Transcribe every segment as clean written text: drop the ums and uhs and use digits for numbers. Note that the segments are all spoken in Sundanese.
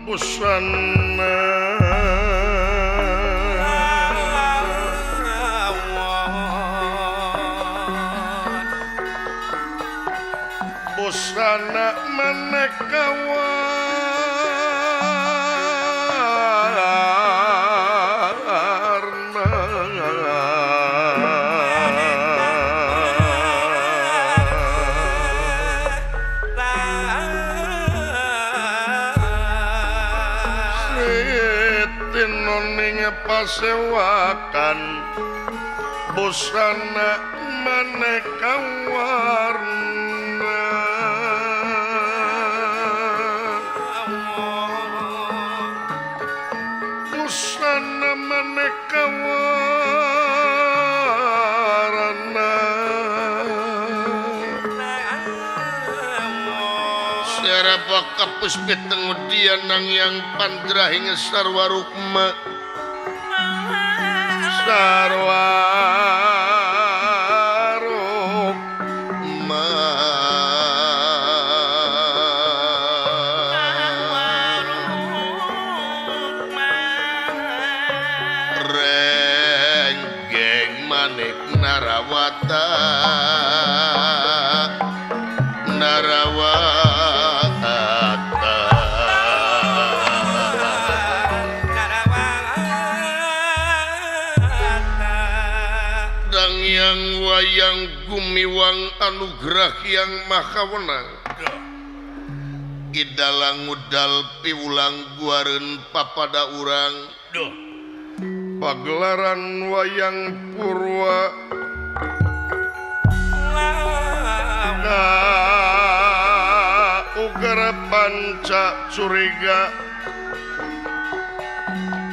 Busana busana maneka warna pasewakan busana maneka warna busana maneka warna Serapa kapus pitengudian nang yang pandrahing sarwa rukma sarwa rukma renggeng manik narawata narawata wayang gumiwang anugerah yang maha wenang idalang ngudal piwulang guareun papada urang pagelaran wayang purwa ugara panca curiga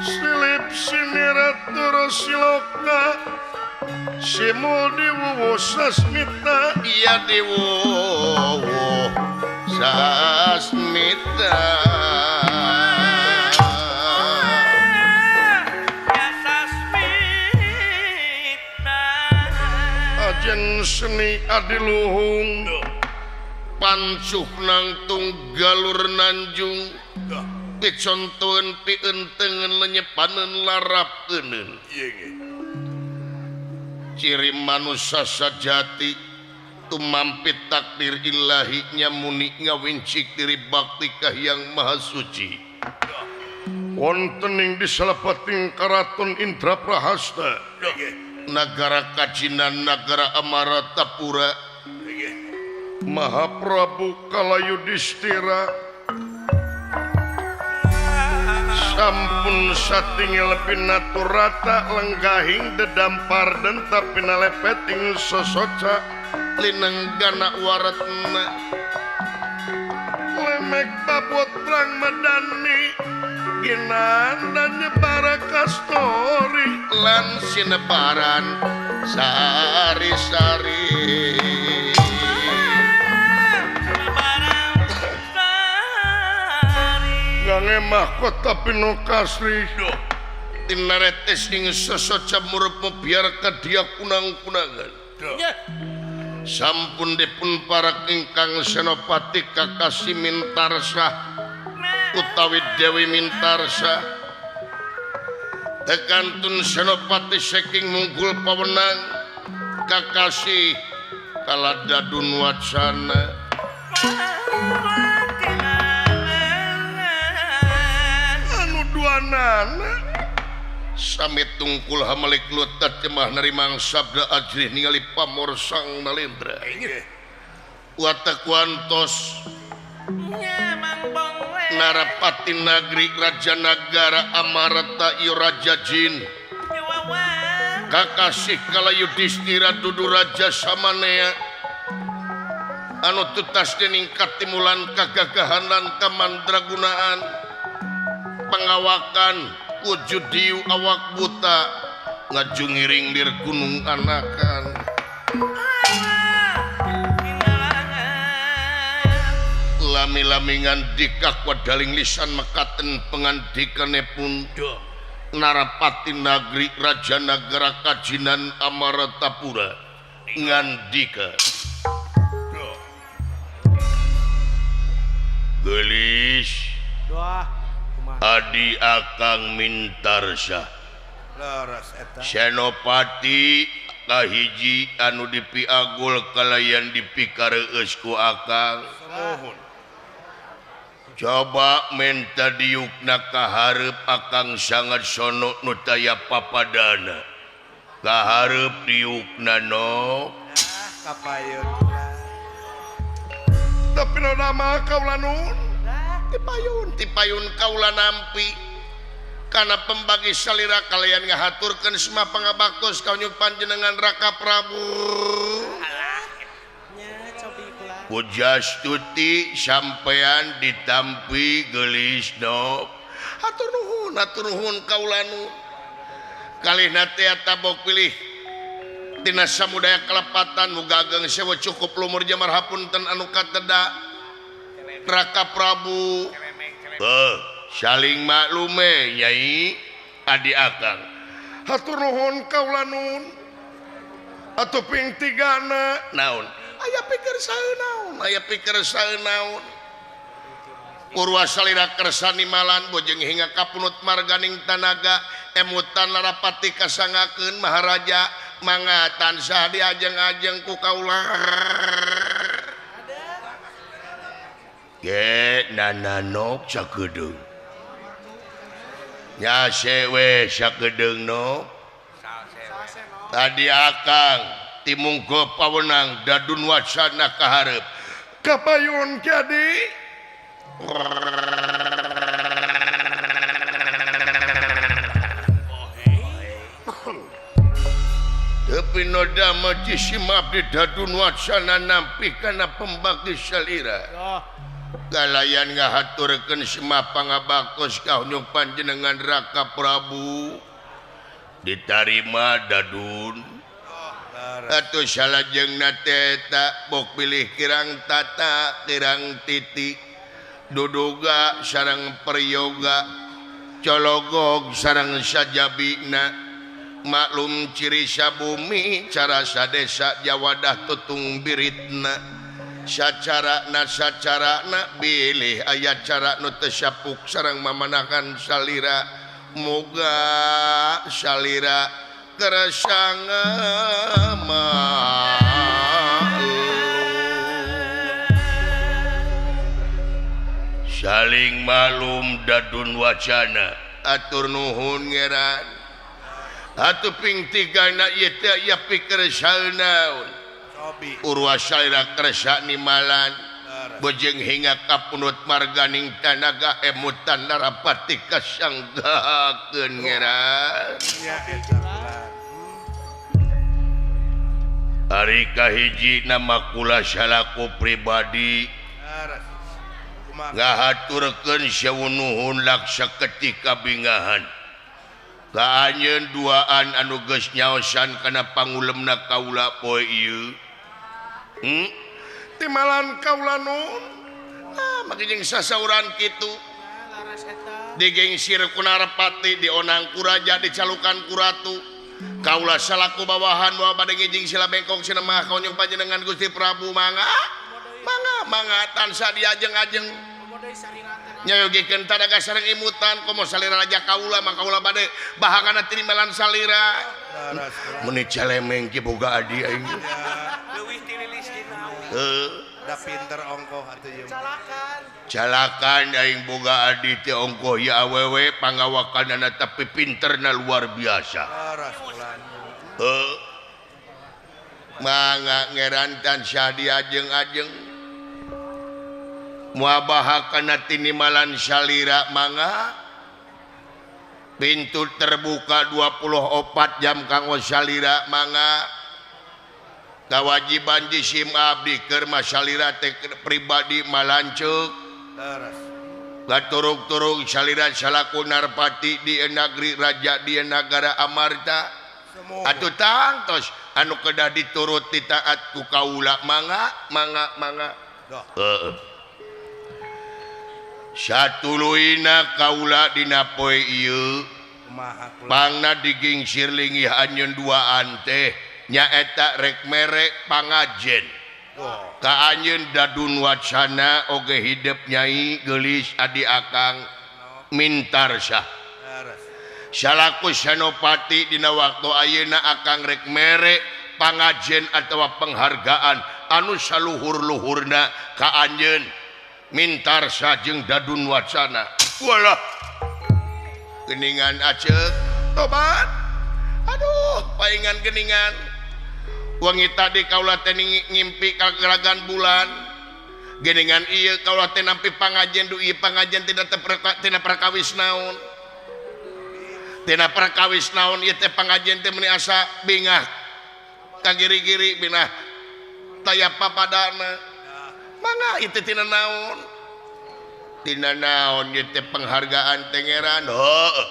silip sinirat siloka simul diwuwu sasmita iya diwuwu sasmita ajen seni adiluhung pancuh nangtung galur nanjung picontoeun pientengeun lenyepaneun larap euneun ciri manusia sajati tumampit takdir ilahi nyamuni ngawincik diri bakti ka Hyang Maha Suci wonten ing disalebeting karaton Indraprahasta nagara Kajinan nagara Amaratapura Mahaprabu Kalayudistira sampun satinggal pinaturata lenggahing dedampar den tapi nalepet ing sosoca linenggana waretna lemek babot perang medani ginanda nyebara kastori lan sinebaran sari-sari gange mahkota Pinokasri tinaretes ing sesoca murup biar kadia kunang-kunangan sampun dipun parak ingkang senopati kakasi Mintarsah utawi Dewi Mintarsah tekantun senopati saking munggul pawenang kakasih kaladadun wacana sami tungkul hamalik lutat jemah narimang sabda ajrih ningali pamor sang nalendra watak wantos narapati nagri raja nagara amarata iyo raja jin kakasih kala Yudhistira dudu raja samanea anu tutas dening katimulan kagagahan lan kamandragunaan pengawakan wujud diu awak buta ngajungiring lir gunung anakan lami-lami ngandika wadaling lisan mekaten pengandikanipun narapati nagri raja nagara Kajinan Amaratapura ngandika gelis Adi Akang Mintarsa Senopati kahiji anu dipiagul kalayan dipikareueus ku Akang. Coba menta diukna kahareup Akang sangat sono nu taya papadana. Kahareup diukna no kapayun. Tapi nama kaula nun tipayun kaula nampi. Kana pembagi salira kalian ngahaturkeun semua pangabaktos ka unyuk panjenengan Raka Prabu. Pujastuti sampean ditampi geulis no. Hatur nuhun kaula nu. Kalihna teh tabok pilih tina samudaya kalepatan muga ageng sewa cukup lumur jamar hapunten anu kateda Raka Prabu. Saling maklume Nyai Adi Akang. Hatur nuhun kaula nun. Atuh ping tigana naon? Aya pikir saeun naon? Aya pikir saeun naon? Purwa salira kersa nimalan bojeng hingga kapunut marganing tanaga emutan larapati kasangakeun maharaja mangga tansah diajeng-ajeng ku kaula. Ge nananok sakedeung. Nya sewe sakedeung no. Tadi Akang timungko pawenang dadun wacana kahareup. Kapayun jadi Tapi noda majisim abdi dadun wacana nampi kana pembagi salira. Kalayan ngahaturkeun semua pangabaktos ka unyuk panjenengan Raka Prabu. Ditarima dadun. Atuh salajengna teh eta bok pilih kirang tata kirang titi duduga sareng peryoga cologog sareng sajabina maklum ciri sabumi cara sadesa jawadah tutung biritna sacarana sacarana bilih aya cara nu teu sapuk sareng mamanakan salira moga salira kersanga saling malum dadun wacana atur nuhun ngeran atuh ping tigana ieu teh aya pikir saeunaun Urwa salira kersa nimalan bojeng hingga kapunut marganing tanaga emutan narapati kasanggakeun ngeran. Ari kahiji nama kula salaku pribadi ngahaturkeun sewu nuhun laksa ketika bingahan ka anjeun duaan anu geus nyaosan kana pangulemna kaula poe ieu. Timalan kaula nun. Ah, make jeung sasauran kitu. Digengsir ku Narapati, dionang ku raja, dicalukan ku ratu. Kaula salaku bawahan moal bade ngijing sila bengkong sinemah ka unyuk panjenengan Gusti Prabu mangga. Mangga mangga tansah diajeng-ajeng. Nyayogikeun tadaga sareng imutan komo salira raja kaula mah kaula bade bahakana tinimalan salira. Meni celemeng ki boga adi aing. Leuwih ti lilis dina. Da pinter ongkoh atuh ieu. Calakan. Calakan aing boga adi teh ongkoh ieu awewe pangawakanana tapi pinterna luar biasa. Heuh. Mangga ngeran tansah diajeng-ajeng. Muabaha kana tinimalan salira mangga pintu terbuka 24 jam kanggo salira mangga kawajiban jisim abdi keur salira teh pribadi malanceuk gaturug-turug salira salaku narpati di negeri raja di nagara Amarta atuh tangtos anu kedah dituruti taat ku kaula mangga mangga mangga. Heeh. Satuluyna kaula dina poe ieu pangna digingsir linggih anjeun duaan teh nyaeta rek mere pangajen. Ka anjeun Dadun Wacana oge hidep Nyai geulis adi akang Mintarsah. Salaku Senopati dina waktu ayeuna akang rek mere pangajen atawa penghargaan anu saluhur-luhurna ka anjeun Mintarsah jeung Dadun Wacana. Walah geningan aceuk tobat. Aduh paingan geningan. Wangi tadi kaula teh ngimpi kageragan bulan. Geningan ieu kaula teh nampi pangajen du ieu pangajen tina tina perkawis naon. Tina perkawis naon ieu teh pangajen teh meuni asa bingah ka giri-giri binah taya papadana. Mangga ieu teh tina naon? Tina naon ieu teh penghargaan tengeran. Heuh.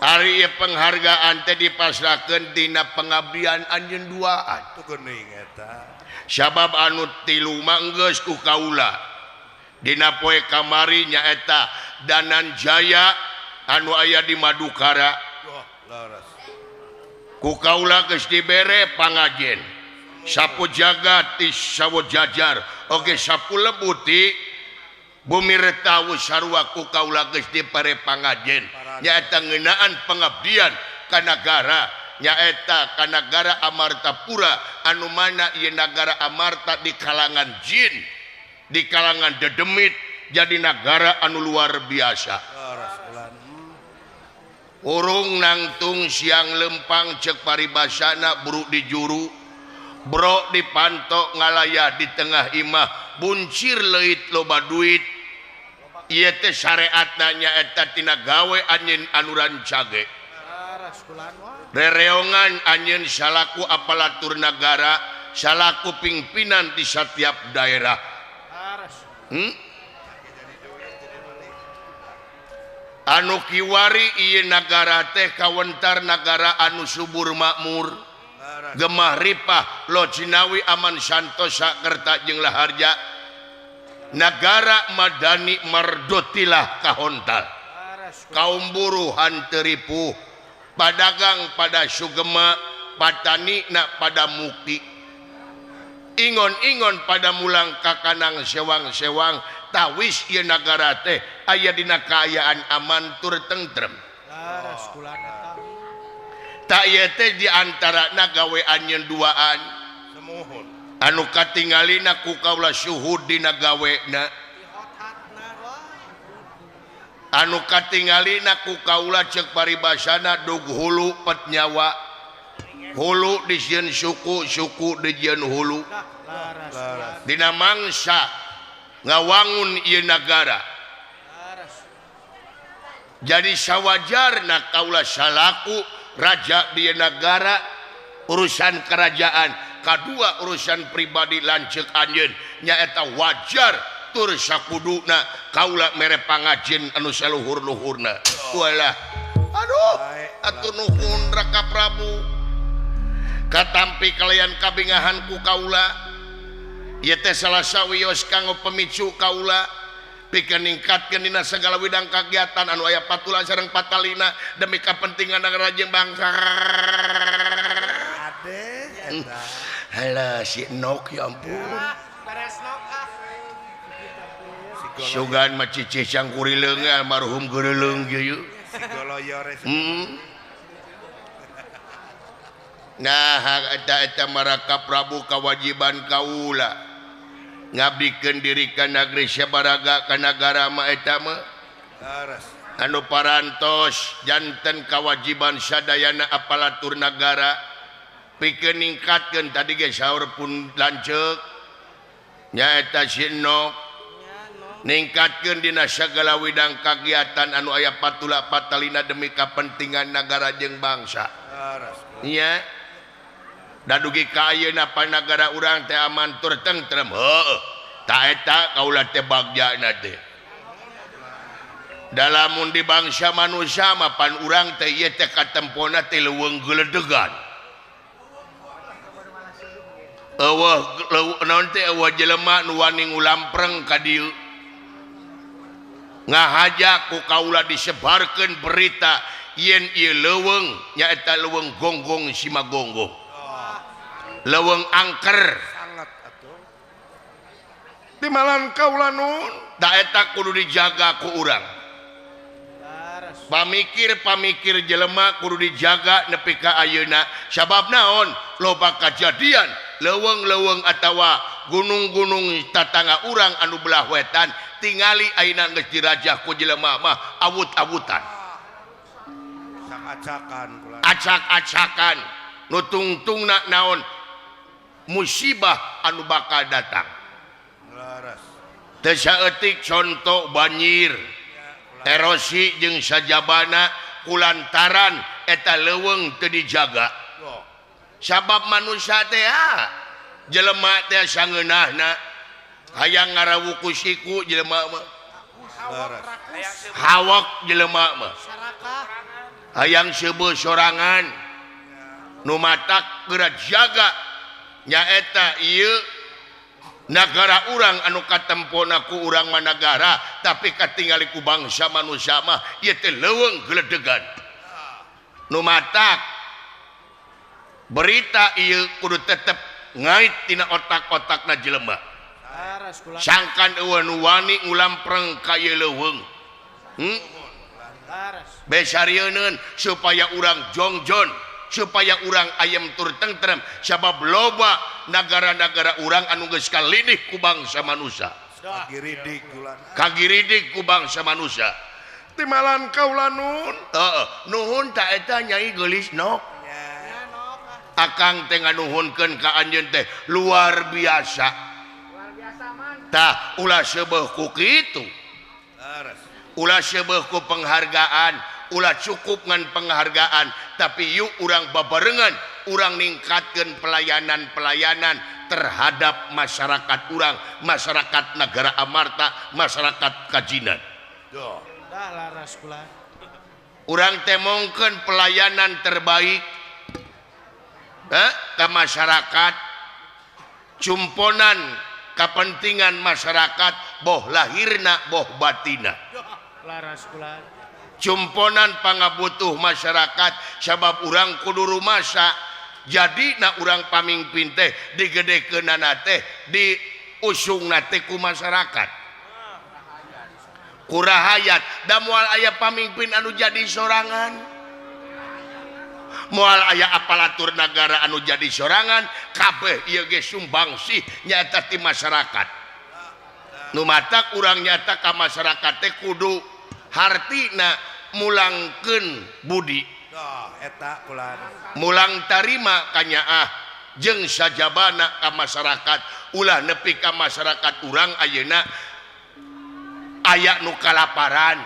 Ari penghargaan teh dipasrahkeun dina pengabdian anjeun duaan. Tuh geuning eta. Sabab anu tilu mah geus ku kaula. Dina poe kamari nyaeta Danan Jaya anu aya di Madukara. Wah, laras. Ku kaula geus dibere pangajen. Sapu jagat ti sawo jajar oge sapu lebuti bumi retawu sarua ku kaula geus dibere pangajen. Nyaeta ngeunaan pengabdian ka nagara, nyaeta ka nagara Amartapura anu mana ieu nagara Amarta di kalangan jin, di kalangan dedemit jadi nagara anu luar biasa. Urung nangtung siang lempang cek paribasana buruk di juru, bro dipantok ngalaya di tengah imah, buncir leuit loba duit. Ieu teh syariatna nyaeta tina gawe anjeun anu rancage. Rereongan anjeun salaku aparatur nagara, salaku pimpinan di setiap daerah. Anu kiwari ieu nagara teh kawentar nagara anu subur makmur, gemah ripah, lo jinawi aman santosa kerta jeung laharja. Nagara madani mardotilah kahontal. Kaum buruh hanteu ripuh, padagang pada sugema, patani na pada mukti. Ingon-ingon pada mulang kakanang sewang-sewang, tawis ieu nagara teh aya dina kaayaan aman tur tentrem. Tak ieu teh di antarana gawe anjeun duaan. Anu katingalina ku kaula syuhud dina gawena. Anu katingalina ku kaula ceuk paribasana dug hulu pet nyawa. Hulu dijieun suku, suku dijieun hulu. Dina mangsa ngawangun ieu nagara. Jadi sawajarna kaula salaku raja di nagara urusan kerajaan, kadua urusan pribadi lanceuk anjeun nyaeta wajar tur sakuduna kaula mere pangajin anu saluhur-luhurna. Walah, aduh, atuh nuhun Raka Prabu. Katampi kalian kabingahan ku kaula ieu teh salah sawios kanggo pemicu kaula pikeun ningkatkeun dina sagala widang kagiatan anu aya patula sareng patalina demi kapentingan nagara jeung bangsa. Halah si Nok ya ampun. Sugan mah cicih cangkurileung almarhum geureuleung ieu. Nah eta eta Maraka Prabu kawajiban kaula ngabdikeun diri ka nagri sabaraga ka nagara mah eta mah. Anu parantos janten kawajiban sadayana aparatur nagara pikeun ningkatkeun tadi ge saur pun lanceuk nyaeta si Nok ningkatkeun dina sagala widang kagiatan anu aya patula patalina demi kapentingan nagara jeung bangsa. Nya da dugi ka ayeuna panagara urang teh aman tur tentrem. Heueuh, ta eta kaula teh bagjana teh. Dalamun di bangsa manusia mah pan urang teh ieu teh katempona teh leuweung geledegan. Eueuh naon teh eueuh jelema nu wani ngulampreng ka dieu. Ngahaja ku kaula disebarkeun berita yen ieu leuweung nyaeta leuweung gonggong simagonggong. Leuweung angker. Timalan kaula nun da eta kudu dijaga ku urang. Pamikir-pamikir jelema kudu dijaga nepi ka ayeuna sabab naon loba kajadian leuweung-leuweung atawa gunung-gunung tatangga urang anu belah wetan tingali ayeuna geus dirajah ku jelema mah awut-awutan acak-acakan nu tungtungna naon musibah anu bakal datang. Teu saeutik conto banjir erosi jeung sajabana kulantaran eta leuweung teu dijaga. Sabab manusia teh jelema teh sangeunahna hayang ngarawuku siku jelema mah hawak jelema mah hayang seubeuh sorangan nu matak geura jaga nyaeta ieu nagara urang anu katempona ku urang mah nagara tapi katingali ku bangsa manusia mah ieu teh leuweung geledegan nu matak berita ieu kudu tetep ngait tina otak-otakna jelema sangkan eueuh nu wani ngulampreng ka ieu leuweung besarieun supaya urang jongjon supaya urang ayem tur tentrem sabab loba nagara-nagara urang anu geus kalidih ku bangsa manusia kagiridik ku bangsa manusia timalan kaula nun heeh nuhun ta eta nyai geulis nok akang teh nganuhunkeun ka anjeun teh luar biasa tah ulah seubeuh ku kitu ulah seubeuh ku penghargaan ulah cukup ngan penghargaan tapi yuk urang babarengan urang ningkatkeun pelayanan-pelayanan terhadap masyarakat urang masyarakat negara Amarta masyarakat Kajinan urang teh mongkeun pelayanan terbaik ke masyarakat cumponan kepentingan masyarakat boh lahirna boh batina cumponan pangabutuh masyarakat sabab urang kudu rumasa jadi na urang pamingpin teh digedekeunana teh diusungna teh ku masyarakat kurahayat da moal aya pamingpin anu jadi sorangan moal aya aparatur negara anu jadi sorangan kabeh ieu ge sumbangsih nyaeta ti masyarakat nu matak urang nyata ka masyarakat teh kudu hartina mulangkeun budi mulang tarima kanyaah jeung sajabana ka masyarakat ulah nepi ka masyarakat urang ayeuna aya nu kalaparan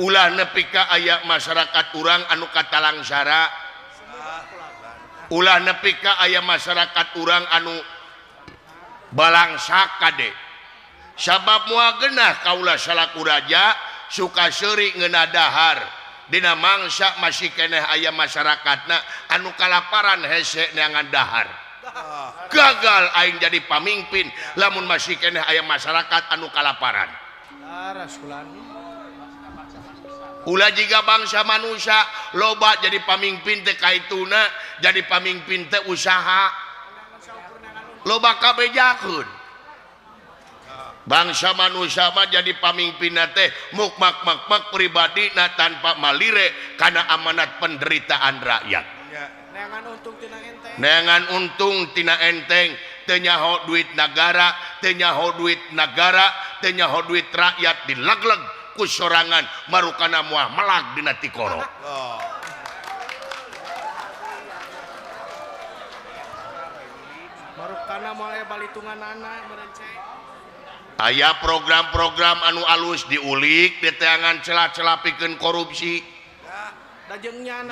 ulah nepi ka aya masyarakat urang anu katalangsara ulah nepi ka aya masyarakat urang anu balangsak kade sabab moal genah kaula salaku raja suka seuri ngeunah dahar dina mangsa masih keneh aya masyarakatna anu kalaparan hese neangan dahar gagal aing jadi pamimpin lamun masih keneh aya masyarakat anu kalaparan ulah jiga bangsa manusia loba jadi pamimpin teh kaituna jadi pamimpin teh usaha loba kabejakeun bangsa manusia mah jadi pamimpin teh mukmak makmak pribadi na tanpa malire karena amanat penderitaan rakyat neangan untung tina enteng teu nyaho duit nagara teu nyaho duit nagara teu nyaho duit rakyat dilagleg ku sorangan marukana moal melag dina tikoro marukana moal aya balitunganana merenceng aya program-program anu alus diulik di teangan celah-celah pikeun korupsi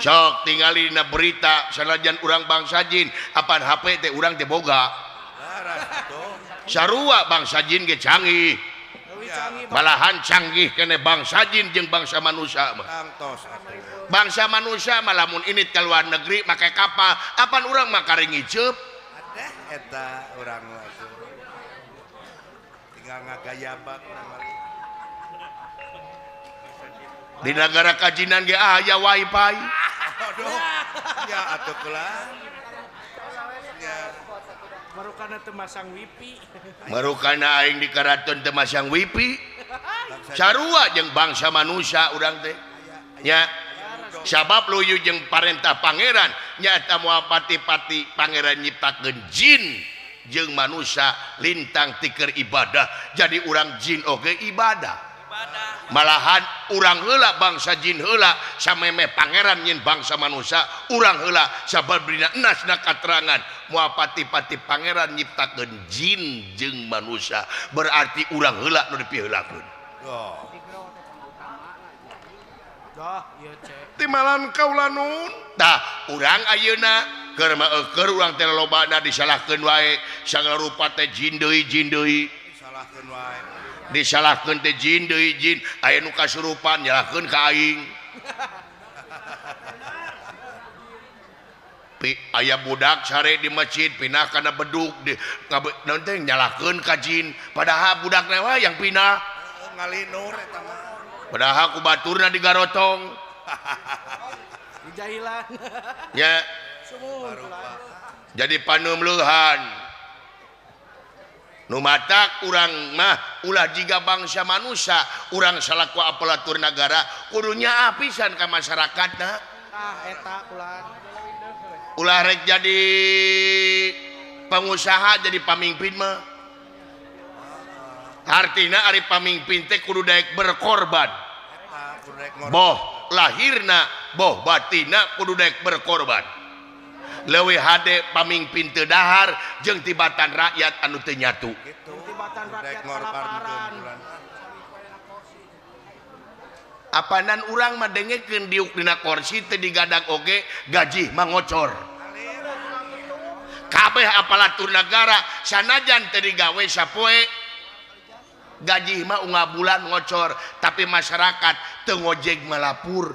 sok tingali dina berita sanajan urang bangsa jin apan HP teh urang teh boga sarua bangsa jin ge canggih malahan canggih kene bangsa jin jeung bangsa manusia mah bangsa manusia mah lamun init ka luar negeri make kapal apan urang mah kari ngiceup eta urang di negara kajinan ge aya wifi aduh ya atuh kula Marukana teu masang wifi. Marukana aing di karaton teu masang wifi. Sarua jeung bangsa manusia urang teh. Nya sabab luyu jeung parentah pangeran nyaeta moal pati-pati pangeran nyiptakeun jin jeung manusia lintang tiker ibadah. Jadi urang jin oge ibadah. Malahan urang heula bangsa jin heula samemeh pangeran nyin bangsa manusia urang heula sabab dina enasna katerangan moal pati-pati pangeran nyiptakeun jin jeung manusia berarti urang heula nu dipiheulakeun. Timalan kaula nun. Tah urang ayeuna keur mah eueur urang teh lobana disalahkeun wae sagala rupa teh jin deui jin deui disalahkeun wae. Disalahkeun teh jin deui jin aya nu kasurupan nyalahkeun ka aing. Aya budak sare di masjid pindah kana beduk di naon teh nyalahkeun ka jin padahal budakna wae yang pindah ngalinur eta mah. Padahal ku baturna digarotong. Dijahilan. Nya. Jadi paneumleuhan. Nu matak urang mah ulah jiga bangsa manusia, urang salaku aparatur nagara kudu nyaah pisan ka masyarakatna. Tah eta ulah. Ulah rek jadi pengusaha jadi pamimpin mah. Artina ari pamimpin teh kudu daek berkorban. Boh lahirna, boh batina kudu daek berkorban. Leuwih hade pamimpin teu dahar jeung tibatan rakyat anu teu nyatu. Tibatan rakyat kalaparan. Apanan urang mah dengekeun diuk dina kursi teu digadag oge gaji mah ngocor. Kabeh aparatur nagara sanajan teu digawe sapoe gaji mah unggal bulan ngocor, tapi masyarakat teu ngojeg malapur.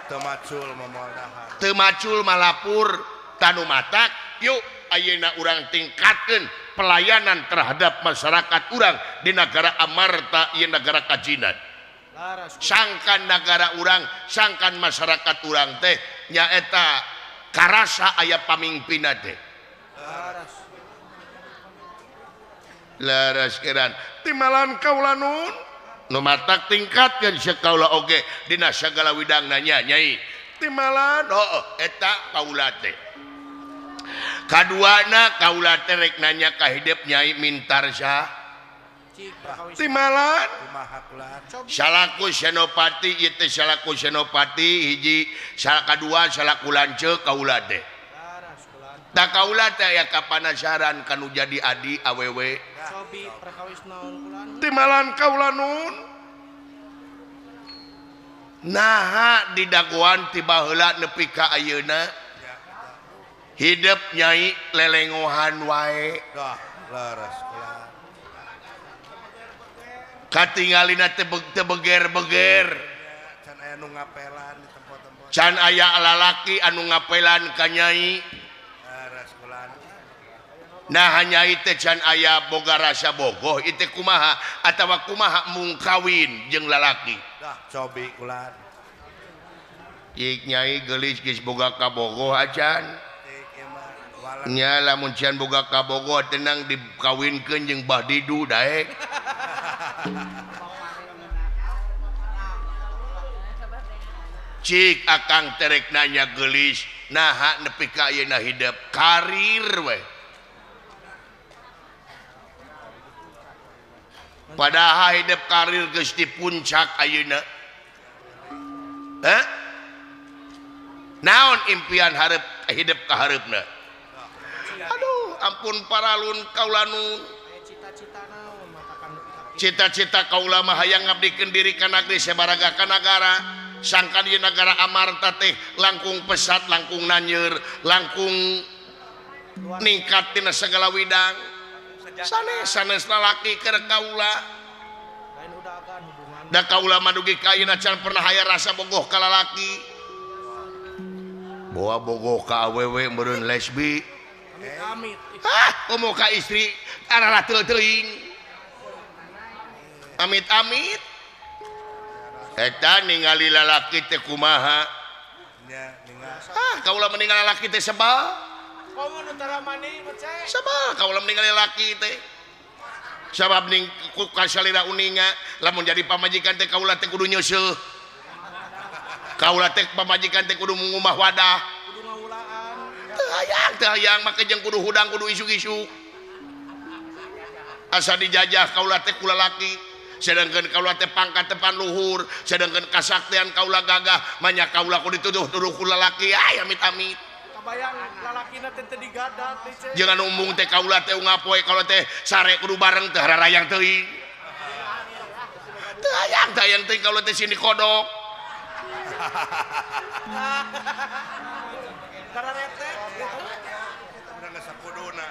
Teu macul moal dahar. Teu macul malapur tanu matak yuk ayeuna urang tingkatkeun pelayanan terhadap masyarakat urang di negara Amarta ieu negara kajinan. Sangkan negara urang, sangkan masyarakat urang teh nyaeta karasa aya pamimpinna teh. Laras keran timalan kaula nun. Nu matak tingkatkeun sakaula oge dina sagala widangna nya nyai. Timalan heueuh eta kaula teh. Kaduana kaula teh rek nanya ka hidep Nyai Mintarsa. Timalan salaku senopati ieu teh salaku senopati hiji, kadua salaku lanceuk kaula teh. Da kaula teh aya kapanasaran kanu jadi adi awewe. Timalan kaula nun. Naha didagoan ti baheula nepi ka ayeuna hidep Nyai lelengohan wae. Dah laras kula. Katingalina teh beger-beger. Can aya nu ngapelan di tempat-tempat. Can aya lalaki anu ngapelan ka Nyai. Nah nyai teh can aya boga rasa bogoh itu kumaha atawa kumaha mung kawin jeung lalaki. Dah cobi kulan. Cik nyai geulis geus boga kabogoh acan. Nya lamun can boga kabogoh tenang dikawinkeun jeung Bah Didu daek. Cik akang terek nanya geulis naha nepi ka ayeuna hidep karir we. Padahal hidup karir geus di puncak ayeuna. Hah? Naon impian hareup hidup ka hareupna? Aduh, ampun paralun kaula nun. Cita-cita kaula mah hayang ngabdikeun diri ka nagri sabaraga ka nagara. Sangkan ieu nagara Amarta teh langkung pesat, langkung nanyeur, langkung ningkat tina sagala widang. Sanes sanes lalaki keur kaula. Da kaula mah dugi ka ayeuna can pernah aya rasa bogoh ka lalaki. Boa bogoh ka awewe meureun lesbi. Hah, komo ka istri arah teuing. Amit-amit. Eta ningali lalaki teh kumaha? Ah, kaula meninggal lalaki teh sebal. Komo nu tara mani mah cek. Sabab kaula ningali laki teh. Sabab ning ku kasalira uninga lamun jadi pamajikan teh kaula teh kudu nyeuseuh. Kaula teh pamajikan teh kudu ngumah wadah. Kudu ngaulaan. Teu hayang make jeung kudu hudang kudu isuk-isuk. Asa dijajah kaula teh ku lalaki. Sedangkan kaula teh pangkat tepan luhur, sedangkan kasaktian kaula gagah, manya kaula kudu dituduh-tuduh ku lalaki. Ay amit-amit. Kabayang lalakina teh teu digadat teh. Jangan umbung teh kaula teh unggal poe kaula teh sare kudu bareng teh hararayang teuing. Teu hayang teuing kaula teh sini kodok. Kararetek. Urang geus sakuduna.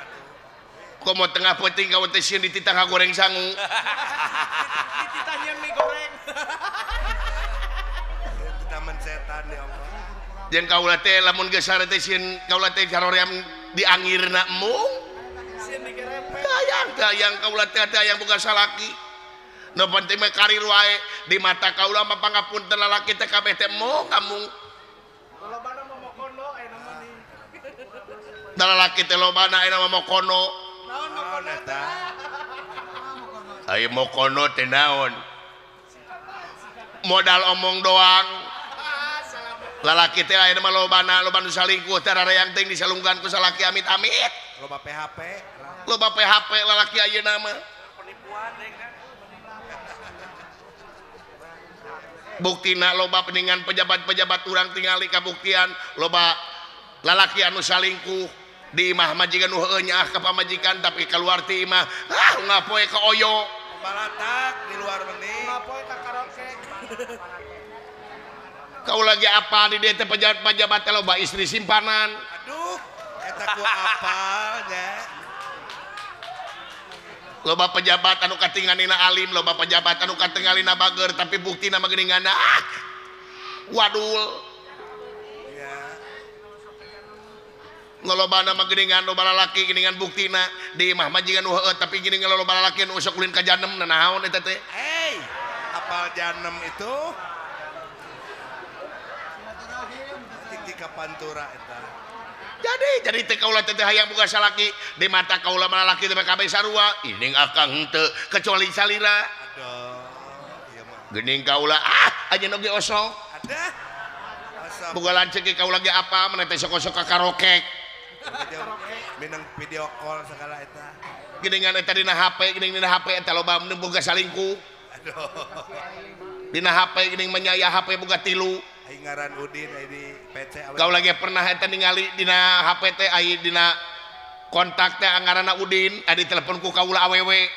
Komo tengah peuting kaula teh sieun dititah ngagoreng sangu. Dititah nyeun mie goreng. Dititah mensetan ya Allah. Jeung kaula teh lamun geus sare teh sieun kaula teh saroream diangirna embung. Sieun digerepet. Teu hayang kaula teh teu hayang boga salaki. Nu penting mah karir wae di mata kaula mah pangapunten lalaki teh kabeh teh embung kamu. Lolobana mah mokono ayeuna mah nih. Da lalaki teh lobana ayeuna mah mokono. Naon mokono eta? Aya mokono teh naon? Modal omong doang. Lalaki teh ayeuna mah lobana loba nu salingkuh teh rarayang teh disalungkan ku salaki amit-amit. Loba PHP. Loba PHP lalaki ayeuna mah. Penipuan deui kan. Buktina loba peningan pejabat-pejabat urang tingali kabuktian loba lalaki anu salingkuh di imah majikan nu heueuh nyaah ka pamajikan tapi keluar ti imah ah ngapoe ka oyo balatak di luar meni ngapoe ka karaoke. Kau lagi apa di dieu teh pejabat-pejabat teh loba istri simpanan. Aduh eta ku apal nya. Loba pejabat anu katingalina alim, loba pejabat anu katingalina bager, tapi buktina mah geuningan ah wadul. Ya. Lolobana mah geuningan loba lalaki geuningan buktina di imah majikan nu heueuh tapi geuningan loba lalaki nu sok ulin ka janem naon eta teh. Hey, apal janem itu? Titik ka pantura eta. Jadi teh kaula teh hayang boga salaki di mata kaula mah lalaki teh kabeh sarua ining akang henteu kecuali salira. Aduh, ieu mah. Geuning kaula ah anjeun oge osok. Ada. Osok. Boga lanceuk ge kaula ge apa mun teh sok-sok ka karokek. Minang video call segala eta. Geuningan eta dina HP, geuning dina HP eta loba mun boga salingkuh. Aduh. Dina HP geuning menyaya HP boga 3. Aing ngaran Udin aya di PC awe. Kau lagi pernah eta ningali dina HP teh aya dina kontak teh ngaranna Udin, aya di telepon ku kaula awewe.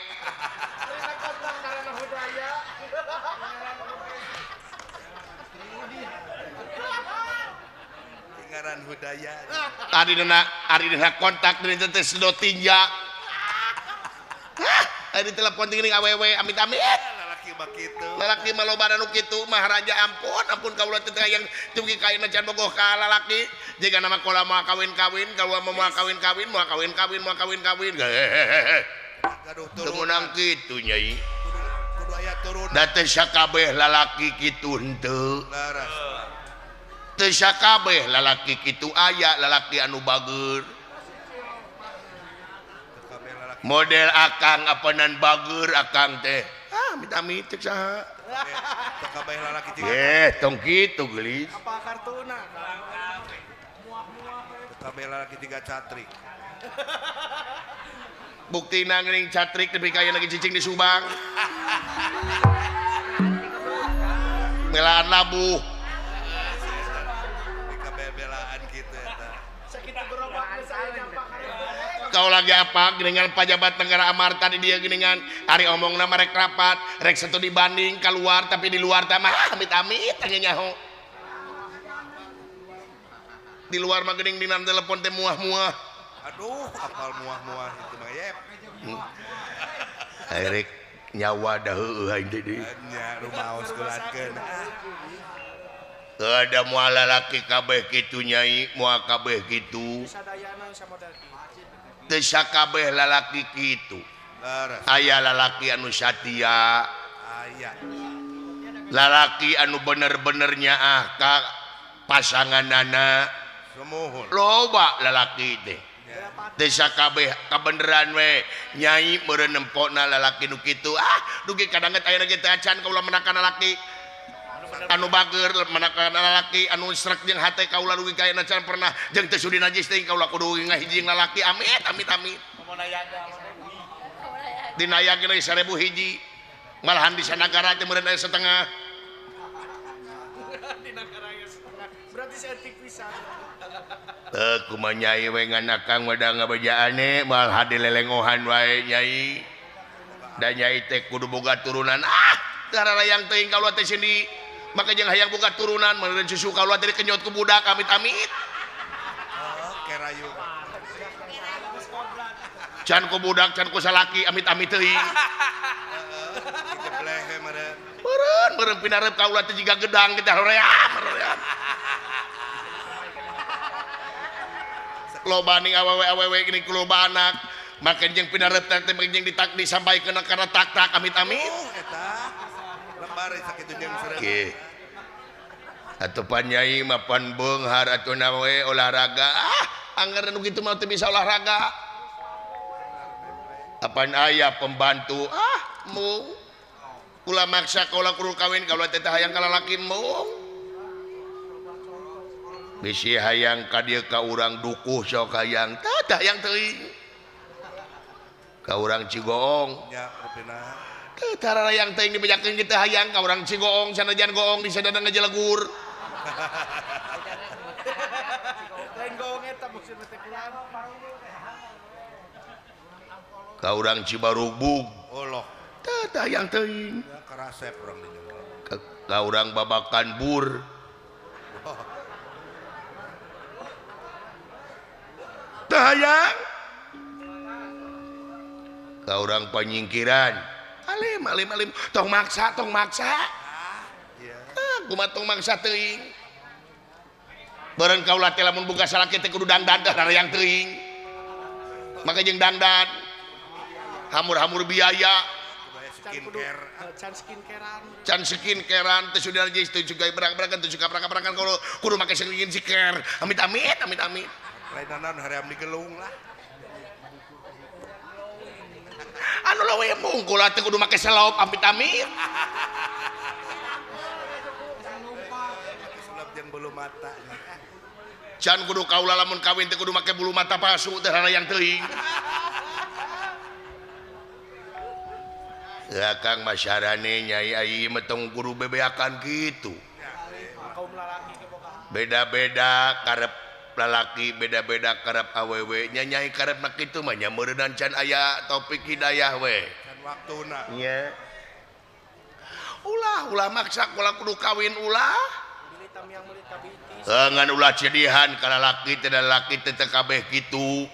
Ngaran Hudaya. Ari dina kontak dina teh sedot tinja. Hah, aya di telepon teh geuning awewe amit-amit. Lalaki mah loba anu kitu maharaja ampun ampun kaula teh hayang teu ka ayeuna can bogoh ka lalaki jiga nama kaula moal kawin-kawin kaula moal kawin-kawin moal kawin-kawin moal kawin-kawin gaduh teu meunang kitu nyai kudu aya turun da teu sakabeh lalaki kitu henteu laras teu sakabeh lalaki kitu aya lalaki anu bager model akang apanan bager akang teh amit-amit cek saha. Teu kabeh lalaki jiga. Tong kitu geulis. Apa kartuna? Teu kabeh lalaki jiga catrik. Buktina geuning catrik nepi ka ayeuna lagi cicing di Subang. Belaan labuh. Dikabebelaan kitu eta. Sakitu gerobak geus aya nyampak. Kau lagi apa geningan pajabat negara Amarta di dia geningan ari omongna mah rek rapat rek satu dibanding keluar tapi di luar teh mah amit-amit teh nyaho di luar mah geuning dina telepon teh muah-muah. Aduh apal muah-muah itu mah yep. Rek nyawa dah heueuh aing teh deui nya rumaos kulankeun. Ada moal lalaki kabeh kitu nyai moal kabeh kitu. Teu sakabeh lalaki kitu. Aya lalaki anu satia. Aya. Lalaki anu bener-bener nyaah ka pasanganana. Sumuhun. Loba lalaki teh. Desa kabeh kabeneran we nyai meureun nempona lalaki nu kitu ah dugi kadanget ayeuna ge teh acan kaula menakan lalaki anu bager menakan lalaki anu srek jeung hate kaula dugi ka ayeuna can pernah jeung teu sudi najis teuing kaula kudu ngahiji lalaki amit amit amit dina aya ge 1000 hiji malahan di sanagara teh meureun aya setengah di nagara aya setengah berarti saeutik pisan. Teu kumaha nyai we ngan akang mah ngabejaane moal hade lelengohan wae nyai da nyai teh kudu boga turunan ah teu hararayang teuing kaula teh sini maka jeung hayang boga turunan meureun susu kaula teh dikenyot ku budak amit-amit kerayu can ku budak can ku salaki amit-amit teuing meureun meureun pinareup kaula teh jiga gedang kita hoream hoream loba ning awewe-awewe gini ku loba anak makan jeung pinareup teh jeung ditak disampaikeun kana tak-tak amit-amit oh eta lembar sakitu jeung seureut oke atuh pan nyai mah pan beunghar atuh nawe olahraga ah angger nu kitu mah teu bisa olahraga apan aya pembantu ah mung ulah maksa kaula kudu kawin kaula teh hayang ka lalaki mung bisi hayang ka dieu ka urang dukuh sok hayang tah hayang teuing ka urang Cigoong nya rupina teu tararayang teuing dibejakeun kitu hayang ka urang Cigoong sanajan goong di sadana ngajelegur lain goong eta maksudna teh kurang ka urang Cibarugbug Allah tah hayang teuing nya karasep urang dinya ka urang Babakan Bur teu hayang ka urang panyingkiran alim alim alim tong maksa ah kumaha tong maksa teuing beureun kaula teh lamun boga salaki teh kudu dangdan teh harayang teuing maka jeung dangdan hamur-hamur biaya can skincarean teh sudah najis teh juga berang-berangan teh juga berang-berangan kalau kudu make skincare amit amit amit amit lainan haream digelung lah anu leuwih mungkul teh kudu make selop amit amit selop jeung bulu mata can kudu kaula lamun kawin teh kudu make bulu mata palsu teh harayang teuing ya Kang masyarane nyai ai mah tong kudu bebeakan kitu beda-beda karep lalaki beda-beda karep awewe nya nyai karepna kitu mah nya meureunnan can aya taufik hidayah we can waktuna nya ulah ulah maksa kula kudu kawin ulah ngan ulah cedihan ka lalaki teh lalaki teh teu kabeh kitu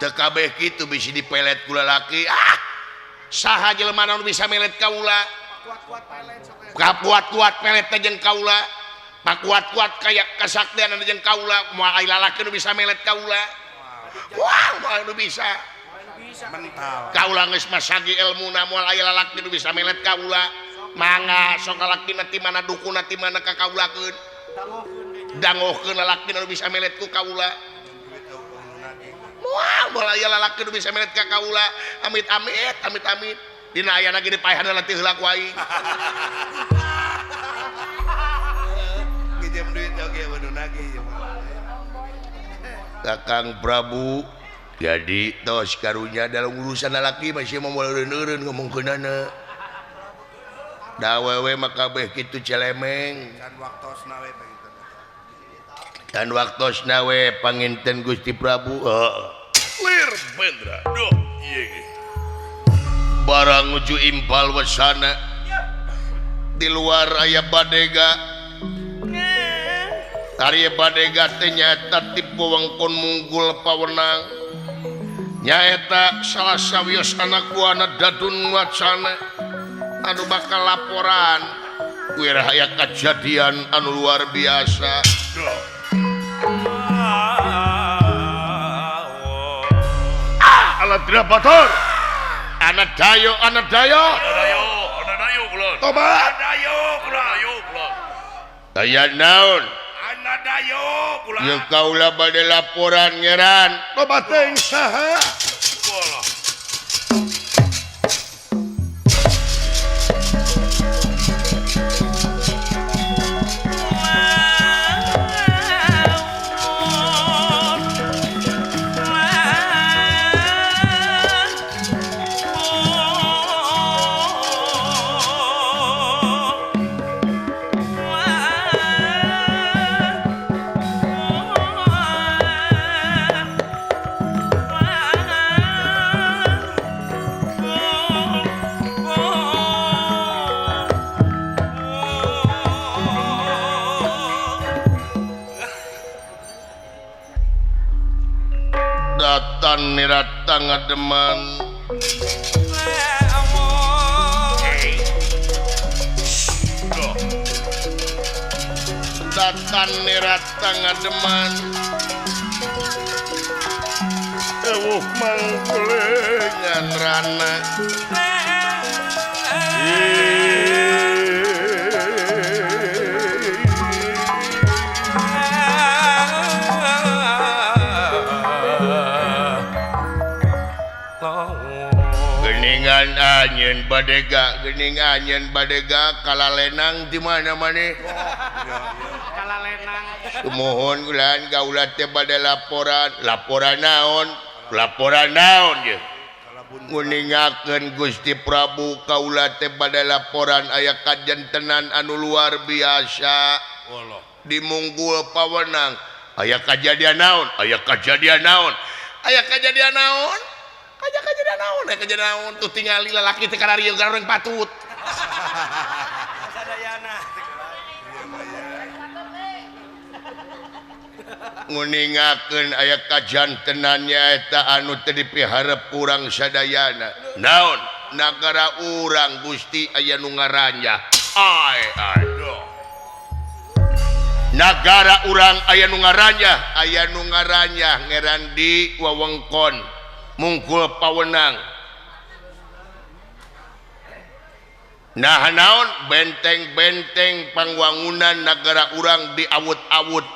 teu kabeh kitu bisi dipelet ku lalaki ah saha jelema nu bisa melet kaula kuat-kuat pelet teh jeung kaula pakuat-kuat kaya kasaktian jeung kaula moal aya lalaki nu bisa melet kaula wah moal nu bisa mental kaula geus masagi elmuna moal aya lalaki nu bisa melet kaula mangga sok lalaki ti mana dukuna ti mana ka kaulakeun dangohkeun lalaki nu bisa melet ku kaula moal moal aya lalaki nu bisa melet ka kaula amit amit amit amit dina ayana ge dipaehan latih heula ku aing nginjem duit oge nu nagih Kakang Prabu jadi tos karunya dalam urusan lalaki masih mau eureun-eureun ngomongkeunana da awewe mah kabeh kitu celemeng can waktosna we panginten can waktosna we panginten Gusti Prabu lir bendra duh ieu ge barang nuju impal wesana di luar aya badega Ari badega teh nyaeta tipe wengkon munggul pawenang nyaeta salah sawios anak buahna Dadun Wacana anu bakal laporan wirah aya kajadian anu luar biasa ah alat bator anak dayo anak dayo anak dayo kula tobat dayo kula aya naon anak dayo pula. Ye kaula bade laporan ngeran. Loba teuing saha? Walah. Datan nirata ngademan datan nirata ngademan ewuh mangkulengan rana geningan anyeun badega gening anyeun badega kalalenang di mana maneh kalalenang sumuhun ulan kaula teh bade laporan laporan naon ye nguningakeun Gusti Prabu kaula teh bade laporan aya kajantenan anu luar biasa di Munggul Pawenang aya kajadian naon aya kajadian naon aya kajadian naon aya kajadian naon aya kajadian naon tuh tingali lalaki teh kararieu gareng patut sadayana nguningakeun aya kajantenan nyaeta anu teu dipiharep urang sadayana naon nagara urang Gusti aya nu ngaranjah ai ai nagara urang aya nu ngaranjah ngeran di wewengkon Mungkul Pawenang nah naon benteng-benteng pangwangunan nagara urang diawut-awut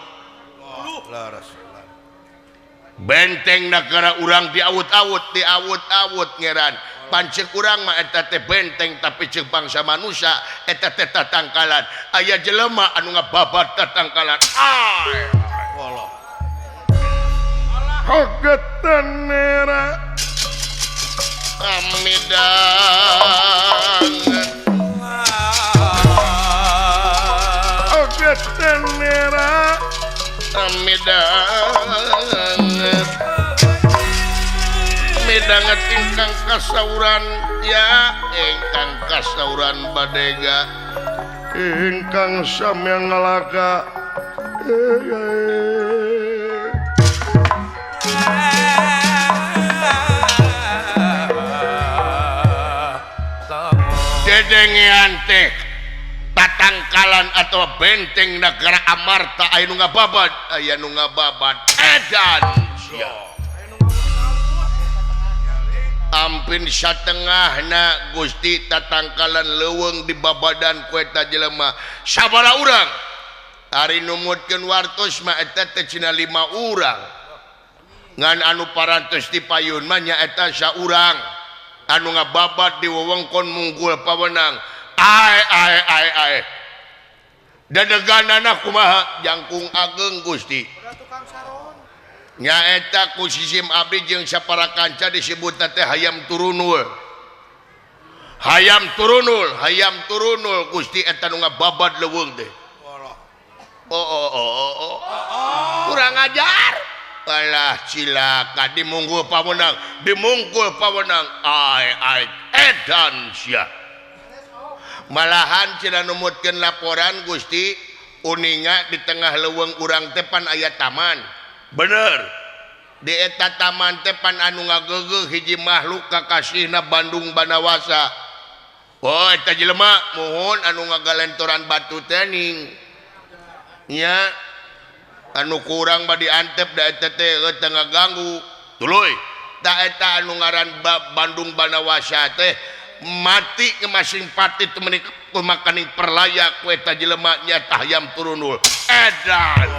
benteng nagara urang diawut-awut diawut-awut ngeran pancek urang mah eta teh benteng tapi ceuk bangsa manusia eta teh tatangkalan aya jelema anu ngababat tatangkalan ai walah hogetan merah amidan hogetan merah amidan midanget ingkang kasauran ya ingkang kasauran badega ingkang samyang ngalaga dedengean teh tatangkalan atau benteng negara Amarta aya nu ngababad aya nu ngababad edan sia ampin satengahna Gusti tatangkalan leuweung di babadan ku eta jelema sabaraha urang ari numutkeun wartos mah eta teh cenah 5 urang ngan anu parantos di payun mah nyaeta saurang anu ngababat di wewengkon Munggul Pawenang ai ai ai ai dadeganana kumaha jangkung ageng Gusti nyaeta ku sisim abdi jeung sapara kanca disebutna teh hayam turunul hayam turunul hayam turunul Gusti eta nu ngababat leuweung teh oh oh oh oh kurang ajar alah cilaka di Munggul Pawenang di Munggul Pawenang ai ai edan sia malahan cenah numutkeun laporan Gusti uninga di tengah leuweung urang teh pan aya taman bener di eta taman teh pan anu ngageugeuh hiji makhluk kakasihna Bandung Banawasa oh eta jelema muhun anu ngagalentoran batu teh ning nya anu kurang badi antep da eta teh teu ngaganggu tuluy ta eta anu ngaran Bandung Banawasa teh mati masing pati teu meuni kumakaning perlaya ku eta jelema nya hayam turunul edan.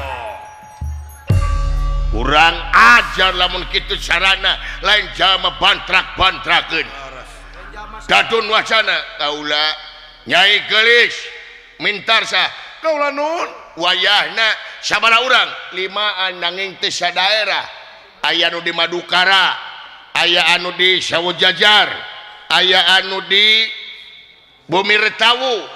Kurang ajar lamun kitu carana lain jalma bantrak-bantrakeun. Dadun wacana kaula Nyai Geulis Mintarsa kaula nun wayahna sabaraha urang limaan nanging teu sadaerah aya anu di Madukara aya anu di Sawojajar aya anu di Bumi Retawu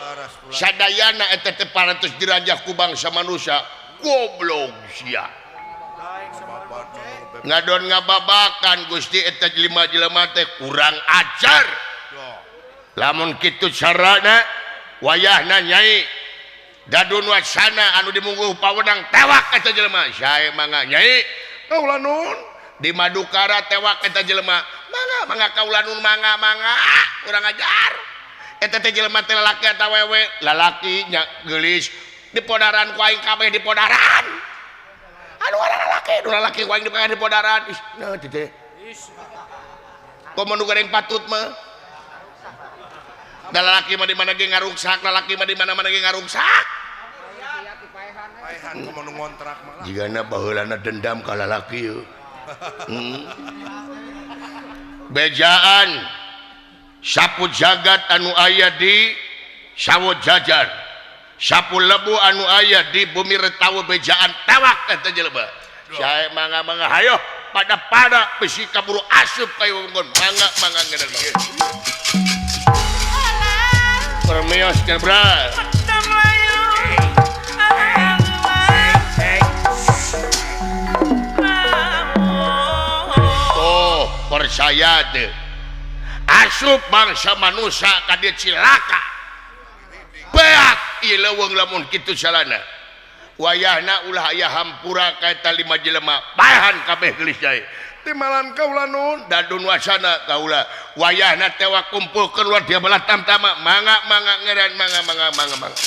sadayana eta teh parantos diranjah ku bangsa manusia goblok sia ngadon ngababakan Gusti eta lima jelema teh kurang ajar lamun kitu carana wayahna Nyai Dadun wasana anu dimungguh pawenang tewak eta jelema sae mangga Nyai kaula nun di Madukara tewak eta jelema mangga mangga kaula nun mangga mangga kurang ajar eta teh jelema teh lalaki atawa awewe lalaki nya geulis dipodaran ku aing kabeh dipodaran anu lalaki nu lalaki ku aing dipodaran dipodaran ih nah teh komo nu goreng patut mah da lalaki mah di mana ge ngaruksak lalaki mah di mana-mana ge ngaruksak paehan komo nu ngontrak malah jigana baheulana dendam ka lalaki yeuh bejaan sapu jagat anu aya di Sawojajar sapu lebu anu aya di Bumi Retawu bejaan tewak eta jelema sae mangga-mangga hayo pada-pada bisi kaburu asup ka ieu wewengkon mangga mangga ngeunan mangga permios jebra oh percaya deh asup bangsa manusia ka dieu cilaka beak ieu leuweung lamun kitu salana wayahna ulah aya hampura ka eta lima jelema paehan kabeh geulis jae timalan kaula nun dadun wasana kaula wayahna tewak kumpulkeun luar dia belah tamtama mangga mangga ngeran mangga mangga mangga mangga